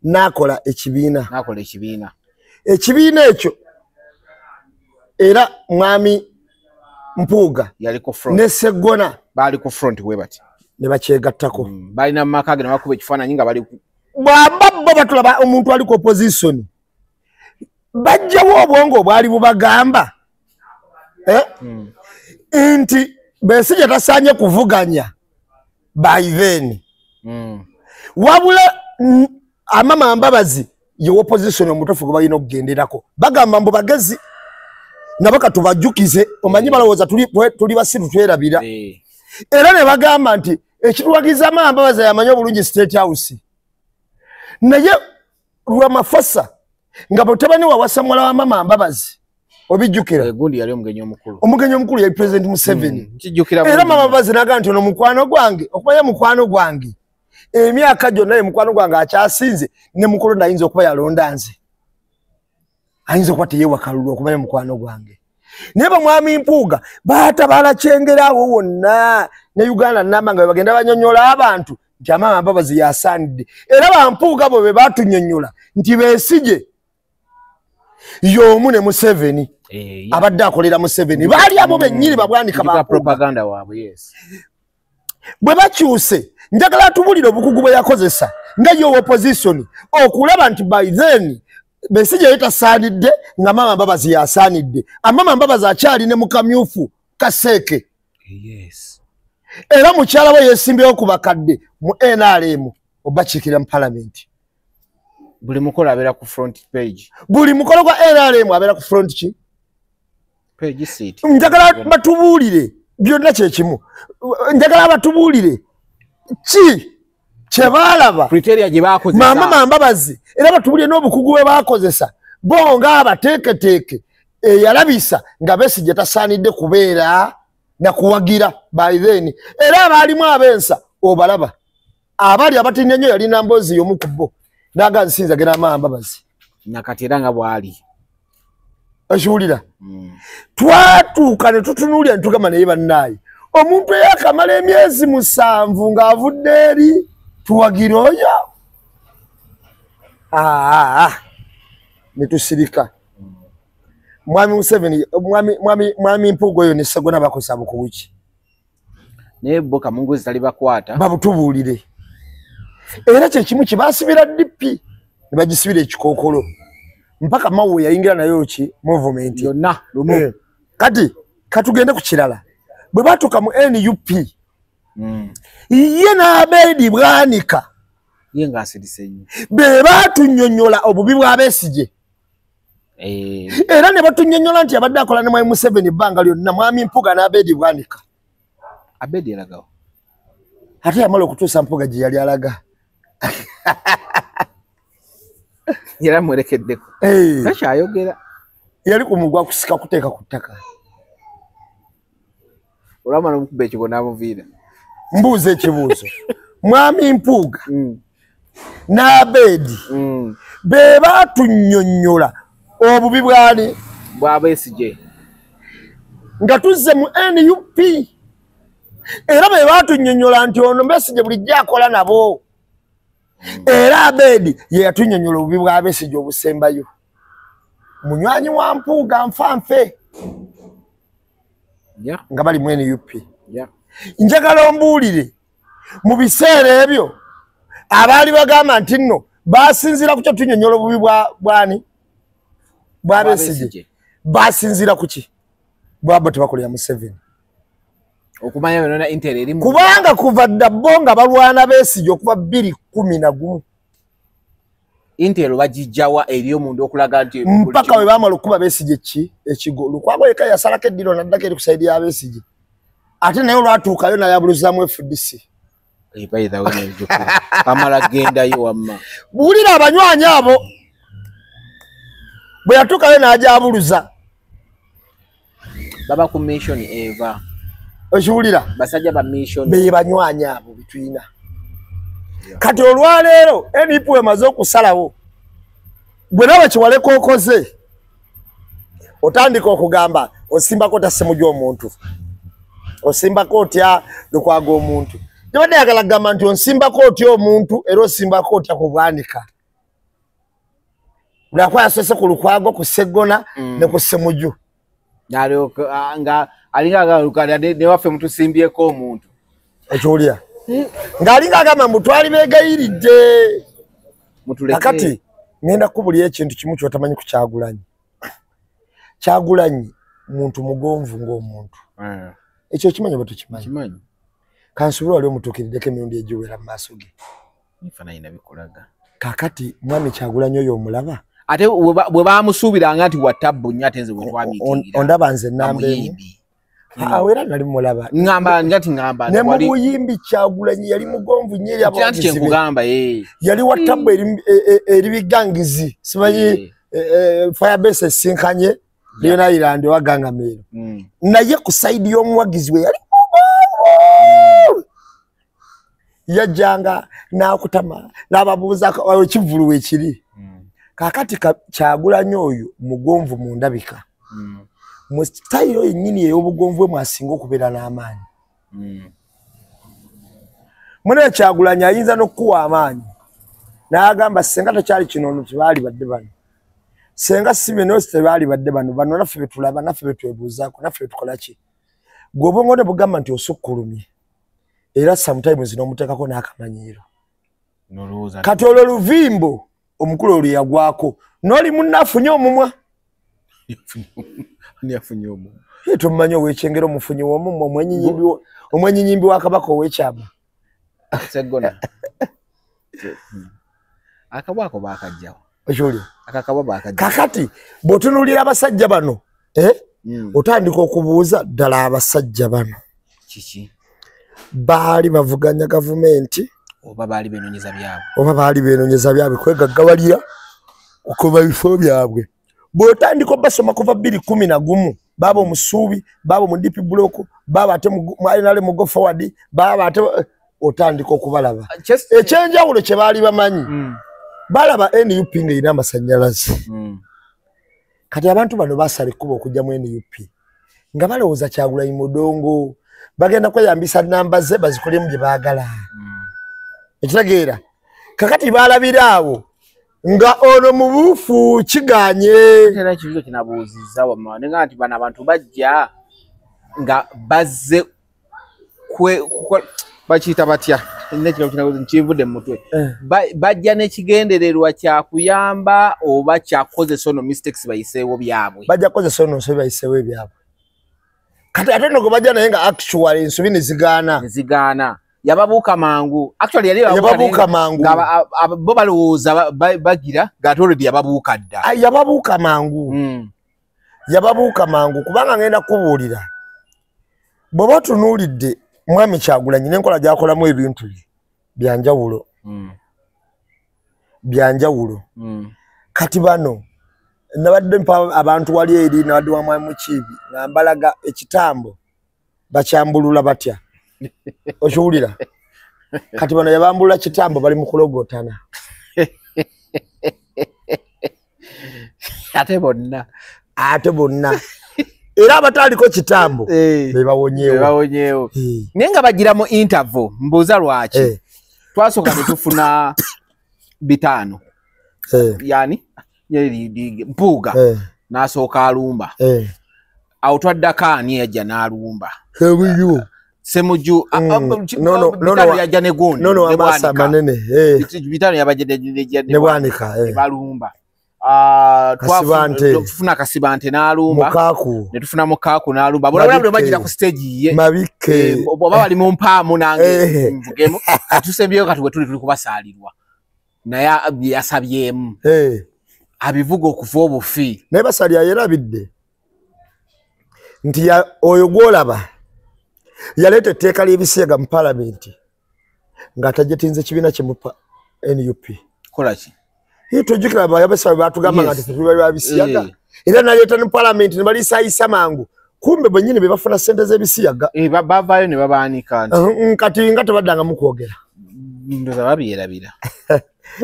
nakola ekibiina. Nakola ekibiina. Ekibiina ekyo era mwami Mpuuga yali ku front ne Sseggona bali ku front we bati ne bakyegattako. Balina mu maka ge ne bakuba ekifaananyi nga bali bw'aba bo batulaba omuntu ali ku opposition, bajjawo obwongo obwali bubagamba nti Besigye tasaanye kuvuganya by then. Wabula Amama Mbabazi ye opposition omutuufu gwe balina okugenderako. Bagamba mbu bagezi nabo katubajjukize, omanyi balowooza tuli basiru twerabira. Era ne bagamba nti ekituwagiza Amama Mbabazi yamanyi obulungi State House. Naye Ramaphosa nga mutabani wa wasa muwala wa Mama Mbabazi, obijjukira? Gundi yali omugenyi omukulu. Omugenyi omukulu yali President Museveni. Kijjukira Era Mama Mbabazi n'agamba nti ono mukwano gwange, okumanya mukwano gwange emyaka gyonna ye mukwano gwange akyasinze, ne mukulu ayinza okuba yalonda nze, ayinza okuba teyeewa kalulu okumanya mukwano gwange. Naye bamwami Mpuuga baatabala Kyengera awo wonna ne Uganda namba nga bagenda banyonnyola abantu nti Amama Mbabazi yasaanidde. Era bampuuga bo be baatunyonnyola nti Besigye y'omu ne Museveni, abadde akolera Museveni. Baali abo bennyini babwanika ba Bampuuga. Propaganda waabwe, yes. Bwe bakyuse, njagala atubulire obukugu bwe yakozesa nga ye opposition okulaba nti by then Besigye ye tasaanidde nga Mama Mbabazi yasaanidde. Amama Mbabazi akyali ne mu kamyufu kaseeke. Era mukyala we yeesimbyewo ku bakadde mu NRM obakiikirira mu palamenti. Buli mukolo abeera ku front page. Buli mukolo gwa NRM abeera ku front ki? Page seat. Njagala batubuulire byonna kyekimu. Njagala batubuulire ki kye baalaba criteria gye bakozesa. Mama Mbabazi, era batubuulire n'obukugu bwe baakozesa bo ng'abateeketeeke eyalabisa nga Besigye tasaanidde kubeera na kuwagira by then. Era abaalimu ab'ensa obalaba abali abatini ennyo, yalina mboozi y'omu ku bo n'agamba nsinza genda Mama Mbabazi. Nakati era nga bw'ali. Okiwulira? Twatuuka ne tutunuulira ne tugamba naye bannaaye, omuntu eyakamala emyezi 7 ng'avudde eri tuwagira oyo? Ne tusirika. Mwami Museveni, mwami Mpuuga oyo ne Sseggona bakozesa bukugu ki? Naye bo Kamunguzi tali bakwata. Babutubuulire. Era kye kimu kye baasibira DP ne bagisibira ekikookolo mpaka Mao yayingira nayo ki movement yonna lumu. Kati katugende ku kirala. Bwe batuuka mu NUP, ye n'Abedi Bwanika ye ng'asirise nnyo, be baatunyonnyola obubi bwa Besigye. Era ne batunyonnyola nti abadde akola ne Mwami Museveni ebbanga lyonna, Mwami Mpuuga n'Abedi Bwanika. Abedi alagawo. Ate yamala okutuusa Mpuuga gye yali alaga. Yali amwerekeddeko. Takyayogera. Yali ku mugwa kusika kuteeka ku ttaka. Olwamala omukuba ekigo n'amuviira. Mbuuza ekibuuzo. Mwami Mpuuga n'Abedi be baatunyonnyola obubi bwani? Bwa Besigye. Nga tuzze mu NUP. Era be baatunyonnyola nti ono Besigye bulijjo akola nabo. Era Abedi ye yatunyonnyola obubi bwa Besigye obusembayo. Munywanyi wa Mpuuga nfanfe. Nga bali mu NUP. Njagala ombuulire mu biseera ebyo abaali bagamba nti nno basinziira ku kyo tunyonnyola obubi bwani? Bwa Besigye. Basinziira ku ki? Bwabo tebakolera Museveni. Okumanya byonna Intel erimu. Kubanga kuva dda bo nga balwana Besigye okuva 2011. Intel bagijjawa eri omuntu okulaga nti mpaka we baamala okukuba Besigye ki ekigo. Lukwago yekka yasalako eddiro n'addako eri ku sayidi ya Besigye. Ate naye olwatuukayo nayabuluzaamu FDC. By the way, amala gendayo wamma. Buulira abanywanyi abo. Bwe yatuukayo n'ajabuluza. Baba ku mission eva. Okiwulira? Basajja ba mission. Be banywanyi abo bitulina. Kati olwaleero NUP emaze okusalawo. Gwe nawe kiwaleka okoze. Otandika okugamba osimbako otya Ssemujju omuntu. Osimbako otya Lukwago omuntu. Tebadde ayagala kugamba nti onsimbako otya omuntu era osimbako otya ku Bwanika. Lwakuba yasoose ku Lukwago, ku Sseggona ne ku Ssemujju. Nga alinga agamba ne waffe mutusimbyeko omuntu. Ekiwulira? Ng'alinga agamba mbu twali beegayiridde. Kakati ngenda kubulira ekintu kimu ky'otamanyi ku Kyagulanyi. Kyagulanyi muntu mugonvu ng'omuntu. Ekyo okimanyi oba tokimanyi? Kimanyi. Kansuubira wali omutuukiriddeko emirundi egiwera mu maaso ge. Ebifaananyi nabikulaga. Kaakati mwami Kyagulanyi oyo omulaba? Ate bwe bamusuubiranga nti wa ttabbu nnyo ate nze bwe twamiitingira. Ondaba nze nnamba emu. Awo era nali mulaba. Ŋŋamba ngati ŋŋamba. Ne mu buyimbi Kyagulanyi yali mugonvu nnyo eri abawagizi be. Kyenkugamba, Yali wa ttabbu eri bigangizi. Simanyi Firebase esinkanye Leon Island owa Gangameero. Naye ku sayidi y'omuwagizi we yali mugonvu. Yajjanga n'akutama n'ababuuzaako ekivvulu we kiri. Kaakati Kyagulanyi oyo mugonvu mu ndabika. Mu sitayiro yennyini ey'obugonvu bwe mwasinga okubeera n'amaanyi. Munne Kyagulanyi ayinza n'okukuwa amaanyi n'agamba senga tekyali kino ono tebaali badde bano. Senga si bino tebaali badde bano, bano naffe be tulaba, naffe be twebuuzaako, naffe be tukola ki. Gwe obwongo ne bugamba nti osukkulumye era sometimes n'omuteekako n'akamanyiiro. Kati olwo luvimbo omukulu olwo yagwako n'oli munnafunye omumwa. Yafunye omumwa. Ye tomumanyi ow'ekyengera omufunyi w'omumwa, omwenyinyimbi wa Kabaka ow'ekyama. Sseggona. Akabwa ako baakajjawo. Ekiwulira? Akakabwa baakajjawo. Kakati bw'otunuulira abasajja bano, otandika okubuuza ddala abasajja bano. Kiki? Baali bavuganya gavumenti oba baali benoonyeza byabwe. Oba baali benoonyeza byabwe kwegaggawalira okuva bifo byabwe. Bw'otandika obasoma kuva 2011 baaba omusuubi, baaba mu DP block, baaba ate mu NRM go forward, baaba ate otandika okubalaba. Ekyenjawulo kye baali bamanyi, balaba NUP ng'erina amasannyalaze. Kati abantu bano basala ekkubo okujja mu NUP nga balowooza Kyagulanyi mudongo, bagenda kweyambisa nnamba ze bazikolemu bye baagala. Ekitegeera? Kakati baalabira awo nga ono mubuufu kiganye. Era ekibuuzo kinabuuzizza wamma nenga nti bano abantu bajja nga bazze bakiyita batya nkinvudde mu mutwe. Bajja n'ekigendererwa kya kuyamba oba kya kukozesa ono mistakes bayiseewo byabwe. Bajja kukozesa ono nsobi bayiseewo ebyabwe. Kati ate nno gwe bajja naye nga actually ensobi ne zigaana. Ne zigaana. Yababuuka mangu. Actually yali yababuuka mangu. Bo balowooza bagira nga already yababuuka dda. Yababuuka mangu. Yababuuka mangu kubanga ngenda kubuulira. Bw'oba otunuulidde mwami Kyagulanyi n'enkola gy'akolamu ebintu bye byanjawulo. Byanjawulo. Kati bano nabadde mpa abantu wali eri nabadde wa mwami Mukiibi nga mbalaga ekitambo bakyambulula batya. Okiwulira? Kati bano yabambulula kitambo bali mu kulogotana. Ate bonna. Ate bonna. Era abataaliko kitambo be bawonyeewo. Naye nga bagira mu interval mbuuza lwaki. Twasooka ne tufuna 5. Yani Mpuuga n'asooka alumba. Awo twaddako ani yajja n'alumba. Ssemujju yajja ne gundi. Bitano yabajja ne Bwanika. Balumba. Tufuna Kasibante n'alumba. Ne tufuna Mukaaku n'alumba. Bona bwe bagira ku stage ye. Mabike. Oba bali mu mpaamu nange nvugemu. Atusembyeyo kati we tuli kubasaalirwa. Naye yasabyemu. Abivuga okufa obufi. Naye basalya yerabidde. Nti oyo gw'olaba Yaleeta etteeka ly'ebisiyaga mu paalamenti ng'atajetinze kibiina kyemupa NUP. Kolaki? Tojjukira abasabe batugamba nga tetuli ba bisiyaga. Era naleeta mu paalamenti ne balisaayisa mangu. Kumbe bennyini be bafuna ssente z'ebisiyaga. Bavaayo ne babaanika nti. Kati nga tebaddangamu kwogera. Ndowooza babyerabira.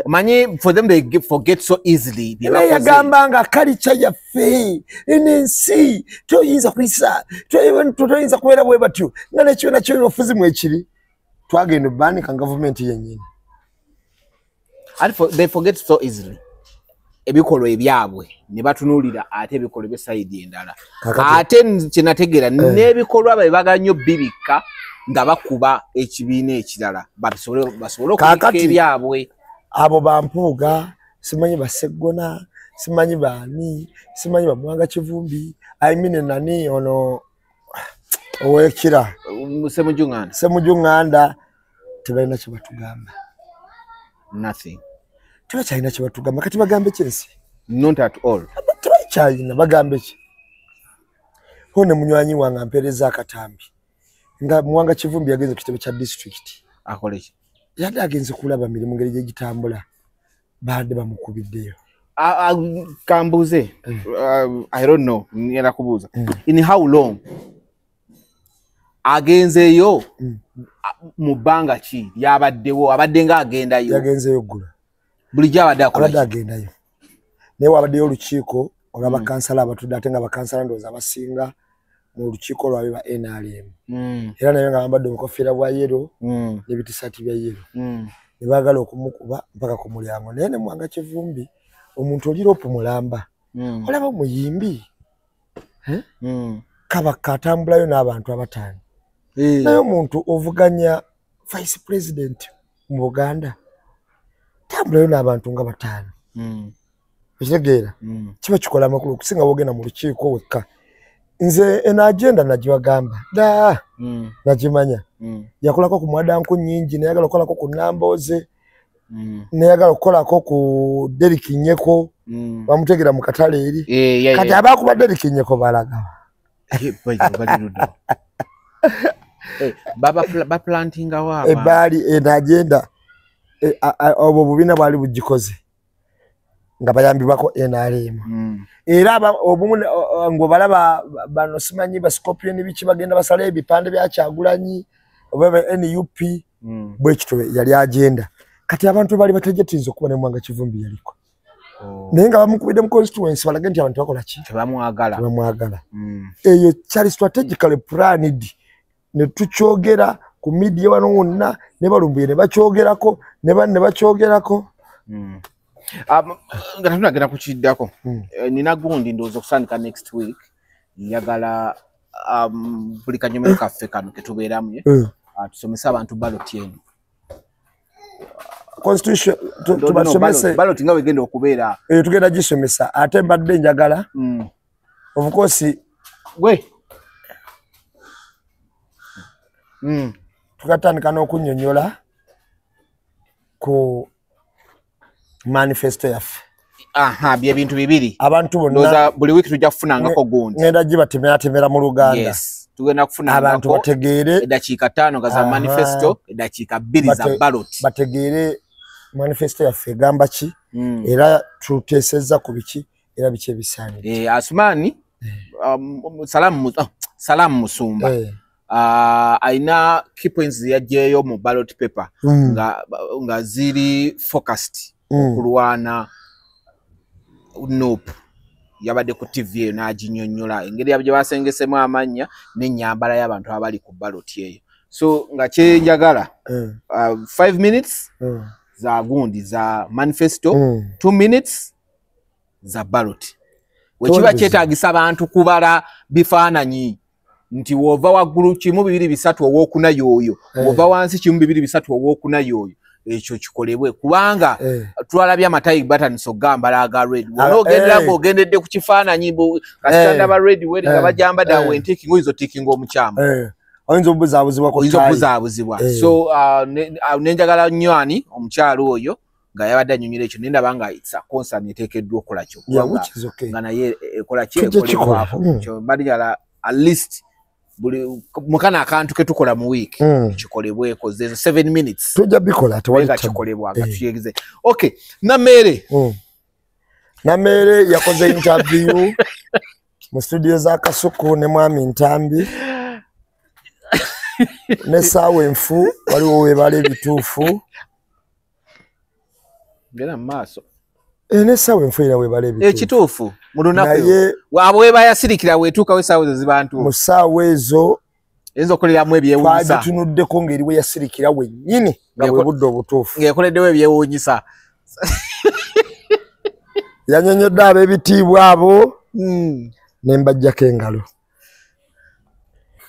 Omanyi for them they forget so easily. Yagamba nga culture yaffe eno ensi toyinza kuyisa, toyinza kubeera bwe batyo nga n'ekibiina ky'ebyobufuzi mwekiri. Twagenda obbaanika gavumenti yennyini. And they forget so easily. Ebikolwa ebyabwe ne batunuulira ate ebikolwa eby'essayidi endala. Ate kye nategeera n'ebikolwa bye baagala nnyo bibikka nga bakuba ekibiina ekirala basobole okubikka ebyabwe. Abo bampuuga, simanyi baseggona, simanyi baani, simanyi bamwanga Kivumbi, I mean nani ono owekira Ssemujju Nganda tebalina kye batugamba. Nothing. Tebakyalina kye batugamba. Kati bagambe ki ensi? Not at all. Tebakyalina, bagambe ki? Ho ne munywanyi wange ampeereza akatambi nga Muwanga Kivumbi yagenze ku kitebe kya disitulikiti. Akole ki? Yadde agenze kulaba mirimu ngeri gye gitambula, baadde bamukubiddeyo. Kambuze, I don't know, ngenda kubuuza. In how long agenzeeyo mu bbanga ki lyabaddewo? Abadde nga agendayo? Yagenzeeyo ggula. Bulijjo abadde akola ki? Abadde agendayo. Naye wabaddeyo olukiiko olw'abakansala abatudde, ate nga abakansala ndowooza abasinga mu lukiiko lwabwe ba NRM. Era naye nga bambadde obukofiira bwa yero n'ebitisaati bya yero. Ne baagala okumukuba mpaka ku mulyango. Naye ne Muwanga Kivumbi omuntu oli ropu mulamba. Olaba omuyimbi Kabaka atambulayo n'abantu abataano. Naye omuntu ovuganya vice president mu Buganda tambulayo n'abantu nga bataano. Okitegeera? Kiba kikola amakulu okusinga wogenda mu lukiiko wekka. Nze eno agenda nagibagamba dda nagimanya. Yakolako ku Mwadanku nnyingi, nayagala okukolako ku Nambooze, nayagala okukolako ku Derrick Nyeko, bamutegera mu katale eri. Kati abakuba Derrick Nyeko balagaba. Baplantingawo ebaali eno agenda obwo obubiina bwali bugikoze nga bayambibwako NRM. Era obumu ng'obalaba bano simanyi ba Scorpion biki bagenda basala ebipande bya Kyagulanyi oba NUP bwe kityo yali agenda. Kati abantu bali batejetinze okuba ne Muwanga Kivumbi yaliko. Naye nga bamukubidde mu constituency balage nti abantu bakola ki? Tebamwagala. Tebamwagala. Eyo kyali strategically planned ne tukyogera ku media wano wonna ne balumbuye ne bakyogerako ne banne bakyogerako. Nga tunagenda kukiddako. Nina gundi ndowooza okusandika next week. Njagala buli kanyomero kaffe kano ketubeeramu tusomese abantu ballot eno. Constitution tubasomese ballot nga wegenda okubeera. Tugenda gisomesa ate mbadde njagala. Of course gwe tukatandika n'okunnyonnyola ku manifesto yaffe. Aha, bye bintu bibiri. Abantu bonna buli wiki tujja kufunangako gundi. Ngenda gibatemeratemera mu Luganda. Yes. Tugenda kufunangako abantu bategeere eddakiika 5 nga za manifesto, eddakiika 2 za ballot. Bategeere manifesto yaffe egamba ki era tuteesezza ku biki era biki ebisaanidde. Asumani Salamu Musumba. Aina key points yaggyeyo mu ballot paper nga ziri focused okulwana NUP. Yabadde ku TV eyo n'aginnyonnyola engeri gye basengesemu amannya n'ennyambala y'abantu abali ku ballot eyo. So nga kye njagala 5 minutes za gundi za manifesto, 2 minutes za ballot. Wekiba kyetaagisa abantu kubala bifaananyi nti wova waggulu 1 2 3 owookuna y'oyo, wova wansi 1 2 3 owookuna y'oyo. Ekyo kikolebwe kubanga twalabye amatayi batandise okugambala aga red. W'onoogendera ng'ogendedde ku kifaananyi kasita ndaba red weri nga bajambadde awo entiikinga oyinza otiikinga omukyamu. Oyinza okubuzaabuzibwa ku oyinza okubuzaabuzibwa. So nenjagala nnyo ani omukyalo oyo nga yabadde annyonnyola ekyo naye ndaba nga it's a concern eteekeddwa okukola kyo. Nga naye ekola ki ekolebwako. Mbadde njagala at least Buli mukana akantu ke tukola mu week kikolebweko zezo 7 minutes tujja bikola tewali kikolebwa nga tuyegeze. Okay, Namere. Namere yakoze interview mu studio za Kasuku ne Mwami Ntambi ne Saawa Enfu waliwo webale ebituufu ngera maaso ne Saawa Enfu era webale ebituufu ekituufu mu lunaku abo weba yasirikira wetuuka we saawa ezo zibantu mu saawa ezo eyinza okukoleramu ebyewuunyisa twagitunuddeko ng'eri we yasirikira wennyini nga bwe budde obutuufu ng'ekoleddewo ebyewuunyisa yanyonyodde ab'ebitiibwa abo ne mbajjako engalo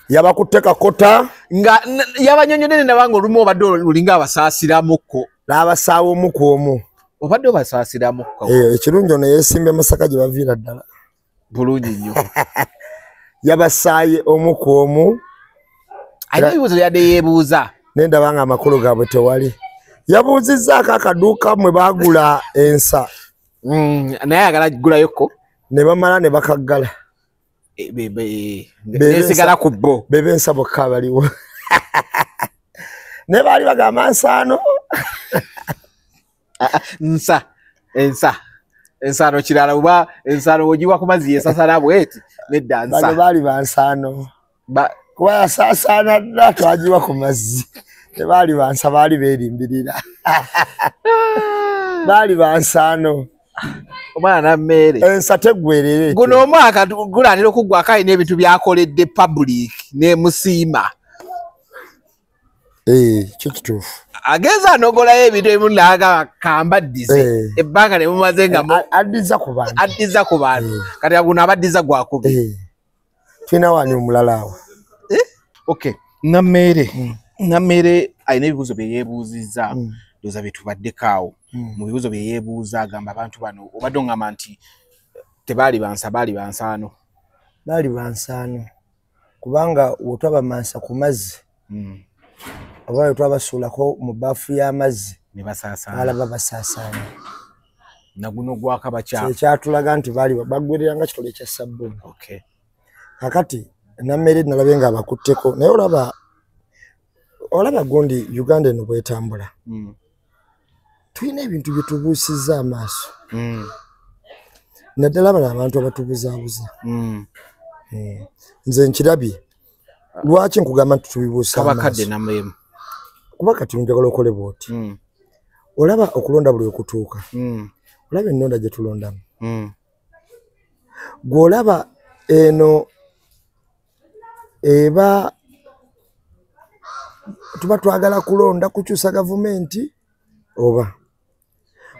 yabakutte kakota nga yabanyonyodde ne ndaba ng'olumu obadde olinga abasaasiramukko n'abasaawa omu ku omu obadde obasaasiramukko ekirungi ono yeesimbye Masaka gye baviira ddala bulungi nnyo yabasaaye omu ku omu alina ebibuuzo byadde yeebuuza ne ndaba nga amakulu gaabwe tewali yabuuzizzaako akaduuka mwe baagula ensa naye ayagala ggulayokko ne bamala ne bakaggala nesigala ku bo bebe ensa bokka abaliwo naye baali bagamba nsaano nsa ensa ensaano kirala oba ensaano ogiwa ku mazzi yesasala bweti nedda nsa bano baali bansaano kuba yasaasaana dda twagiwa ku mazzi tebaali bansa baali beerimbirira baali bansaano omwana Namere ensa teggwerere guno omwaka gulatera okuggwako alina ebintu byakoledde public nemusiima kyo kituufu agenza anogolayo ebintu ebimu n'agamba kambaddize ebbanga ne mumaze nga addiza ku bantu addiza ku bantu kati guno abaddiza gwakubi tulina wani omulala awo okay Namere Namere alina ebibuuzo bye yeebuuzizza ndowooza bye tubaddeko awo mu bibuuzo bye yeebuuza agamba abantu bano obadde ongamba nti tebaali bansa baali bansaano baali bansaano kubanga wetwabamansa ku mazzi oba wetwabasuulako mu baafu y'amazzi ne basaasaana alaba basaasaana naguno gwaka bakyafu ekyatulaga nti baali baggwerera nga kitole ekya sabbuuni. Okay kakati Namere nalabye nga abakutteko naye olaba gundi Uganda eno bwetambula tulina ebintu bye tubuusizza amaaso naddala bano abantu abatubuzaabuza nze nkirabye lwaki nkugamba nti tubibuusa amaaso kuba kati njagala okole bw'oti olaba okulonda buli okutuuka olaba ennonda gye tulondamu gw'olaba eno eba tuba twagala kulonda kukyusa gavumenti oba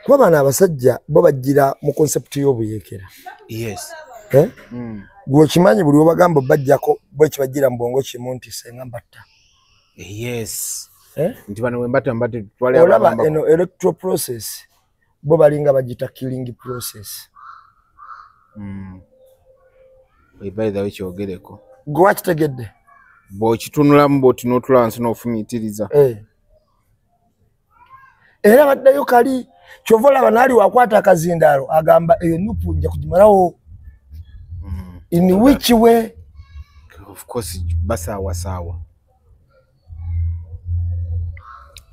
kuba bano abasajja bo bajjira mu concept y'obuyeekera. Yes. Gwe okimanyi buli webagamba bajjako bo ekibajjira mu bwongo kimu nti senga mbatta. Yes. Nti bano we mbatta mbatta twali olaba eno electoral process bo balinga bagita killing process. By the way kyogereko. Gwe wakitegedde? Bw'okitunulamu bw'oti n'otula wansi n'ofumiitiriza. Era baddayo kali kyova olaba n'ali wakwata akazindaalo agamba eyo nupu nja kugimalawo. In which way? Of course basaawasaawa.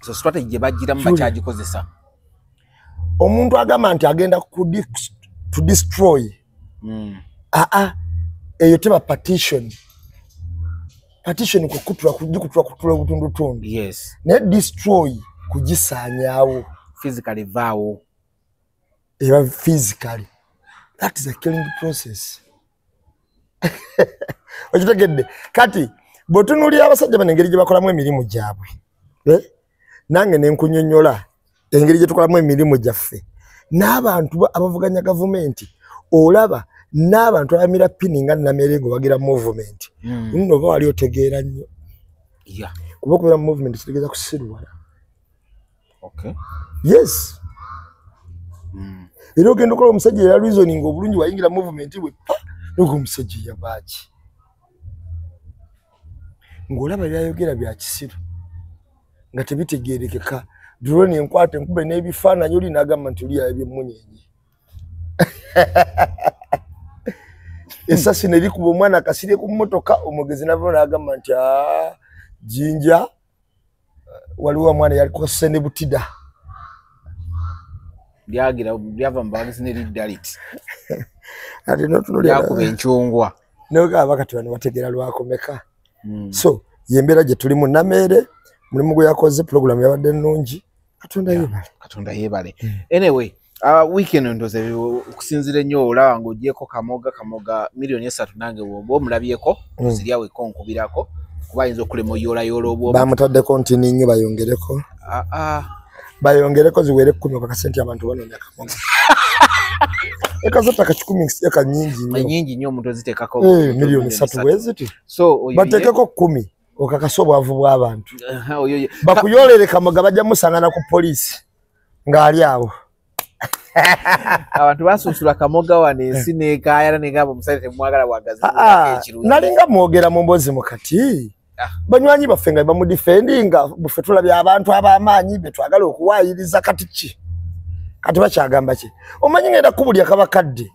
So strategy gye bagiramu bakyagikozesa. Omuntu agamba nti agenda to destroy. Eyo teba partition. Partition kukutula kugikutula kutula obutundutundu. Yes. Naye destroy kugisaanyaawo. Physically vaawo. Eba physically. That is a killing process. Okitegedde kati bw'otunuulira abasajja bano engeri gye bakolamu emirimu gyabwe nange ne nkunyonnyola engeri gye tukolamu emirimu gyaffe n'abantu abavuganya gavumenti olaba n'abantu abamira pini nga Namere ng'owagira movement nno oba wali otegeera nnyo kuba okubeera mu movement kitegeeza kusiruwala. Okay. Yes. Era ogenda okola omusajja era reasoning obulungi wayingira movement bwe pa n'ogwo omusajja yabaaki ng'olaba byayogera bya kisiru nga tebitegeerekeka. Drone enkwata enkube n'ebifaananyi oli n'agamba nti oli yalabye emmunyeenye. Esasi ne likuba omwana Kasirye ku mmotoka, omwogezi nava n'agamba nti Jinja waliwo omwana yaliko Sene Butida. Lyagira lyava mu bawagizi ne lidda liti. Ate n'otunuulira lyakuba enkyungwa. N'ogamba kati bano bategeera lwakomeka. So y'embeera gye tulimu. Nameere mulimu gwe yakoze, pulogulaamu yabadde nnungi. Katonda yeebale. Katonda yeebale. Anyway, weekend ndoze okusinziira ennyo olaba ng'ogyeko Kamoga 3 million nange bw'oba omulabyeko ziryawo nkubirako kuba ayinza okulema oyoolayoola obwomu. Bamutaddeko nti nnyo bayongereko. Bayongereko ziwere 10 okakase nti abantu banoonya Kamoga. Eka z'ettaka 100 eka nnyingi nnyo. Nnyingi nnyo omuntu oziteekako. 3 million bwe ziti. So oyo bateekeko 10 okakase obwavu bw'abantu. Oyo ye Bakuyoolere Kamoga bajja musangana ku poliisi ng'ali awo. Abantu basunsula Kamoga wano ensi n'ekaayana negamba omusajja temwagala bwagazi. Nalinga mwogera mu mboozi mu kati. Banywanyi baffe nga bamudefendinga, buffe tulabye abantu ab'amaanyi be twagala okuwaayiriza. Kati ki kati bakyagamba ki? Omanyi ngenda kubulya kabakadde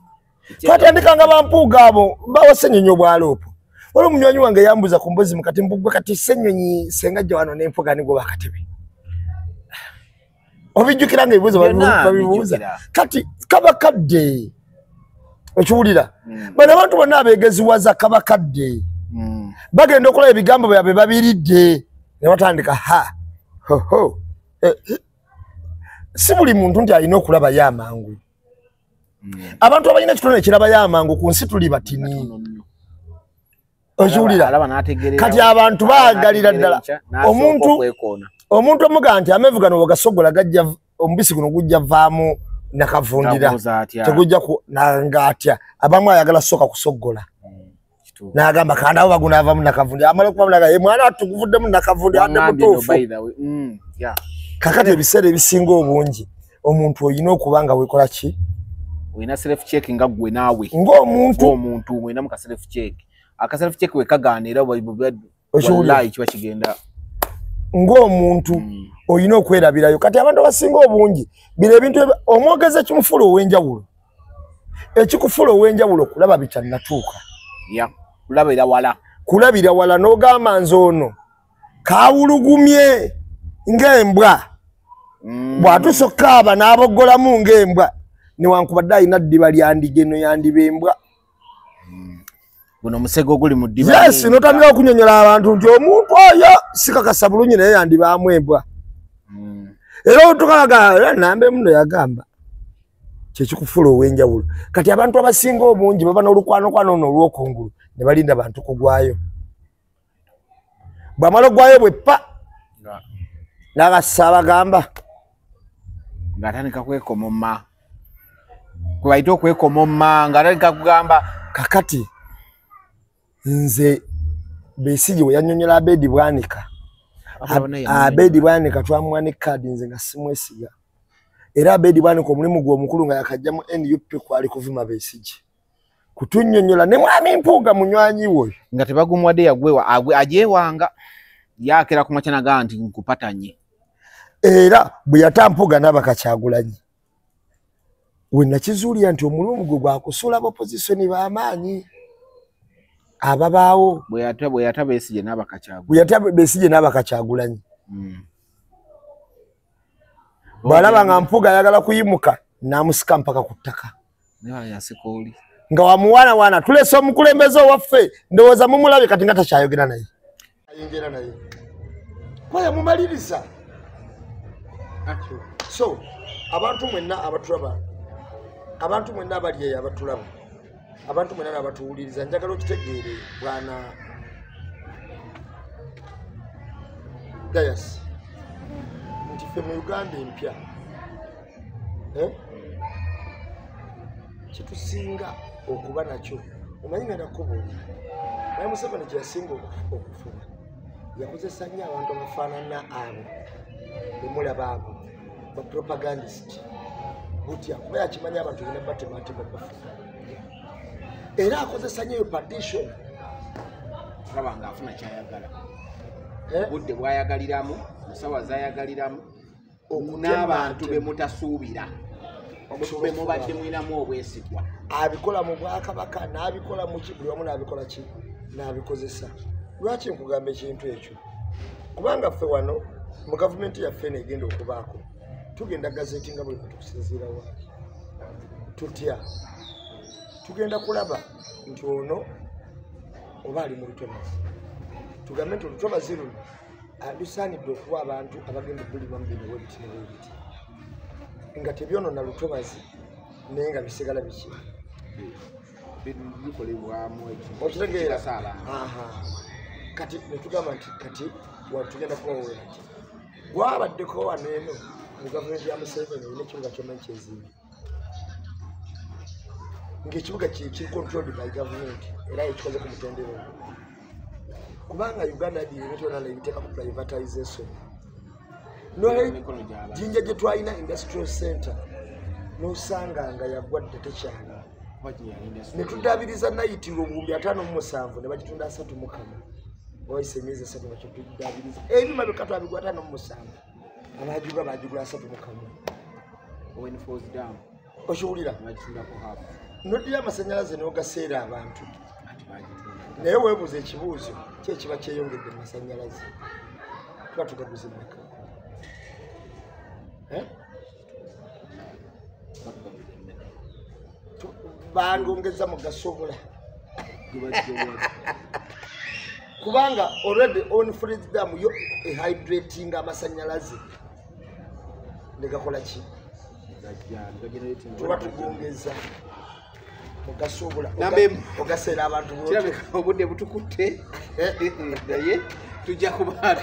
twatandikanga bampuuga abo bawa Ssenyonyi obwaloopo. Waliwo omunywanyi wange yambuza ku mbozi mukati mbugwe kati Ssenyonyi senga jja wano n'empuga nigwo bakatebe. Obijjukira nga ebibuuzo babibuuza kati kabakadde okiwulira. Bano abantu bonna abeegeziwaza kabakadde bagenda okulaba ebigambo byabwe babiridde ne batandika ha hoho. Si buli muntu nti alina okulabayo amangu. Abantu abalina ekitone ekirabayo amangu ku nsi tuli batini, okiwulira. Kati abantu baagalira ddala omuntu omugaa nti amenvu gano wegasogola gajja omubisi guno gujja vaamu nakavundira tegujja nanga atya. Abamu ayagala sooka kusogola n'agamba kandawo bagunaavamu nakavundira, amala okuba ye mwana tuguvuddemu nakavundira adde mutuufu. Kakati ebiseera ebisinga obungi omuntu olina okuba nga wekola ki? Olina self check nga ggwe naawe ng'omuntu. Omuntu olinamu ka self check, aka self check wekagaana era wallahi kiba kigenda. Ng'omuntu olina okwerabirayo. Kati abantu abasinga obungi bino ebintu omwogezi ekimufuula ow'enjawulo, ekikufuula ow'enjawulo kulaba bikyannatuuka. Kulabira wala. Kulabira wala n'ogamba nze ono kawulugumye ng'embwa bw'atuusa okukaaba n'aboggolamu ng'embwa, newankubadde alina ddiba lyandiga eno yandiba embwa. Guno omusego oguli mu ddiba. Yes, n'otandika okunyonyola abantu nti omuntu oyo sikakasa bulungi naye yandibaamu embwa. Era otukalaga nambe muno yagamba kyekikufuula ow'enjawulo. Kati abantu abasinga obungi baba n'olukwanokwano ono olw'okungulu ne balinda bantu kugwayo. Bwamala ogwayo bwe pa n'abassa abagamba ng'atandika kwekomoma gwe bayita okwekomoma ng'atandika kugamba. Kakati nze Besigye we yannyonnyola Abedi Bwanika, Abedi Bwanika twamuwa ne kaadi, nze nga simwesiga. Era Abedi Bwanika omulimu gwe omukulu nga yakajja mu NUP kwali kuvuma Besigye, kutunnyonnyola ne mwami Mpuuga munywanyi we. Nga tebagumuwadde yagwewa agyewanga yakera ku makya nagaa nti nkupatanye. Era bwe yata Mpuuga n'abaka Kyagulanyi we nakizuulira nti omulimu gwe gwakusuula b'opposition b'amaanyi ababaawo. Bwe yata Besigye n'abaka Kyagulanyi. Bwe yata Besigye n'abaka Kyagulanyi, bw'alaba nga Mpuuga ayagala kuyimuka n'amusika mpaka ku ttaka. Yasika oli. Nga wamuwaanawaana tulese omukulembeze owaffe, ndowooza mumulabye kati nga takyayogera naye, ayongera naye kuba yamumaliriza. So abantu mwenna abatulaba, abantu mwenna abali eyo abatulaba, abantu mwenna abatuwuliriza, njagala okitegeere bwana Dayas nti ffe mu Uganda empya, eh? Kyetusinga okuba nakyo omanyi nga nakubuulira naye Museveni gye yasinga okufuba yakozesa nnyo abantu abafaanana abo bemulaba abo bapropagandist butya, kuba yakimanya abantu bina batematema bafuga era akozesa nnyo eyo partition. Olaba ng'afuna kyayagala. Eh? Obudde bwayagaliramu musawa zayagaliramu n'abantu be mutasuubira. Mubadde mulinamu obwesigwa. Abikola mu bwakabaka, n'abikola mu ki, buli wamu n'abikola ki, n'abikozesa. Lwaki nkugamba ekintu ekyo? Kubanga ffe wano mu gavumenti yaffe eno egenda okubaako, tugenda gazeti nga buli muntu kusinziira waali. Tutya? Tugenda kulaba nti ono oba ali mu lutobazi. Tugambe nti olutobazi luno lusaanidde okuwa abantu abagenda okulimamu bino bwebiti ne bwebiti, nga tebyonoona lutobazi naye nga bisigala biki bikolebwamu. Okitegeera? Kati netugamba nti kati tugenda kubawera nti gwabaddeko wano eno mu gavumenti ya Museveni erina ekibuga kyomanyi kyezimbye, ng'ekibuga kiri controlled by government era ekikoze ku mutendera ogwo, kubanga Uganda yadira ebintu byonna nebiteeka ku privatization. Jinja gye twalina industrial center n'osanga nga yagwa dda tekyali, ne tuddaabiriza nayitiro 57,000 ne bagitunda 31 nga wayise emyezi 3 nga kyetuddaabiriza ebyuma byokka twabigula 57, abagigula bagigula 31. Okiwulira? Noddira amasanyalaze n'ogaseera abantu, naye weebuuza ekibuuzo ki ekiba kyeyongedde mu masanyalaze, tuba tugaguza emmeka? Bandongeza mugasobola, kubanga already on freeze dam yo ehydrating amasanyalaze negakola ki, tuba tugongeza mugasobola ogaseera abantu. Kirabika obudde butukutte, naye tujja kuba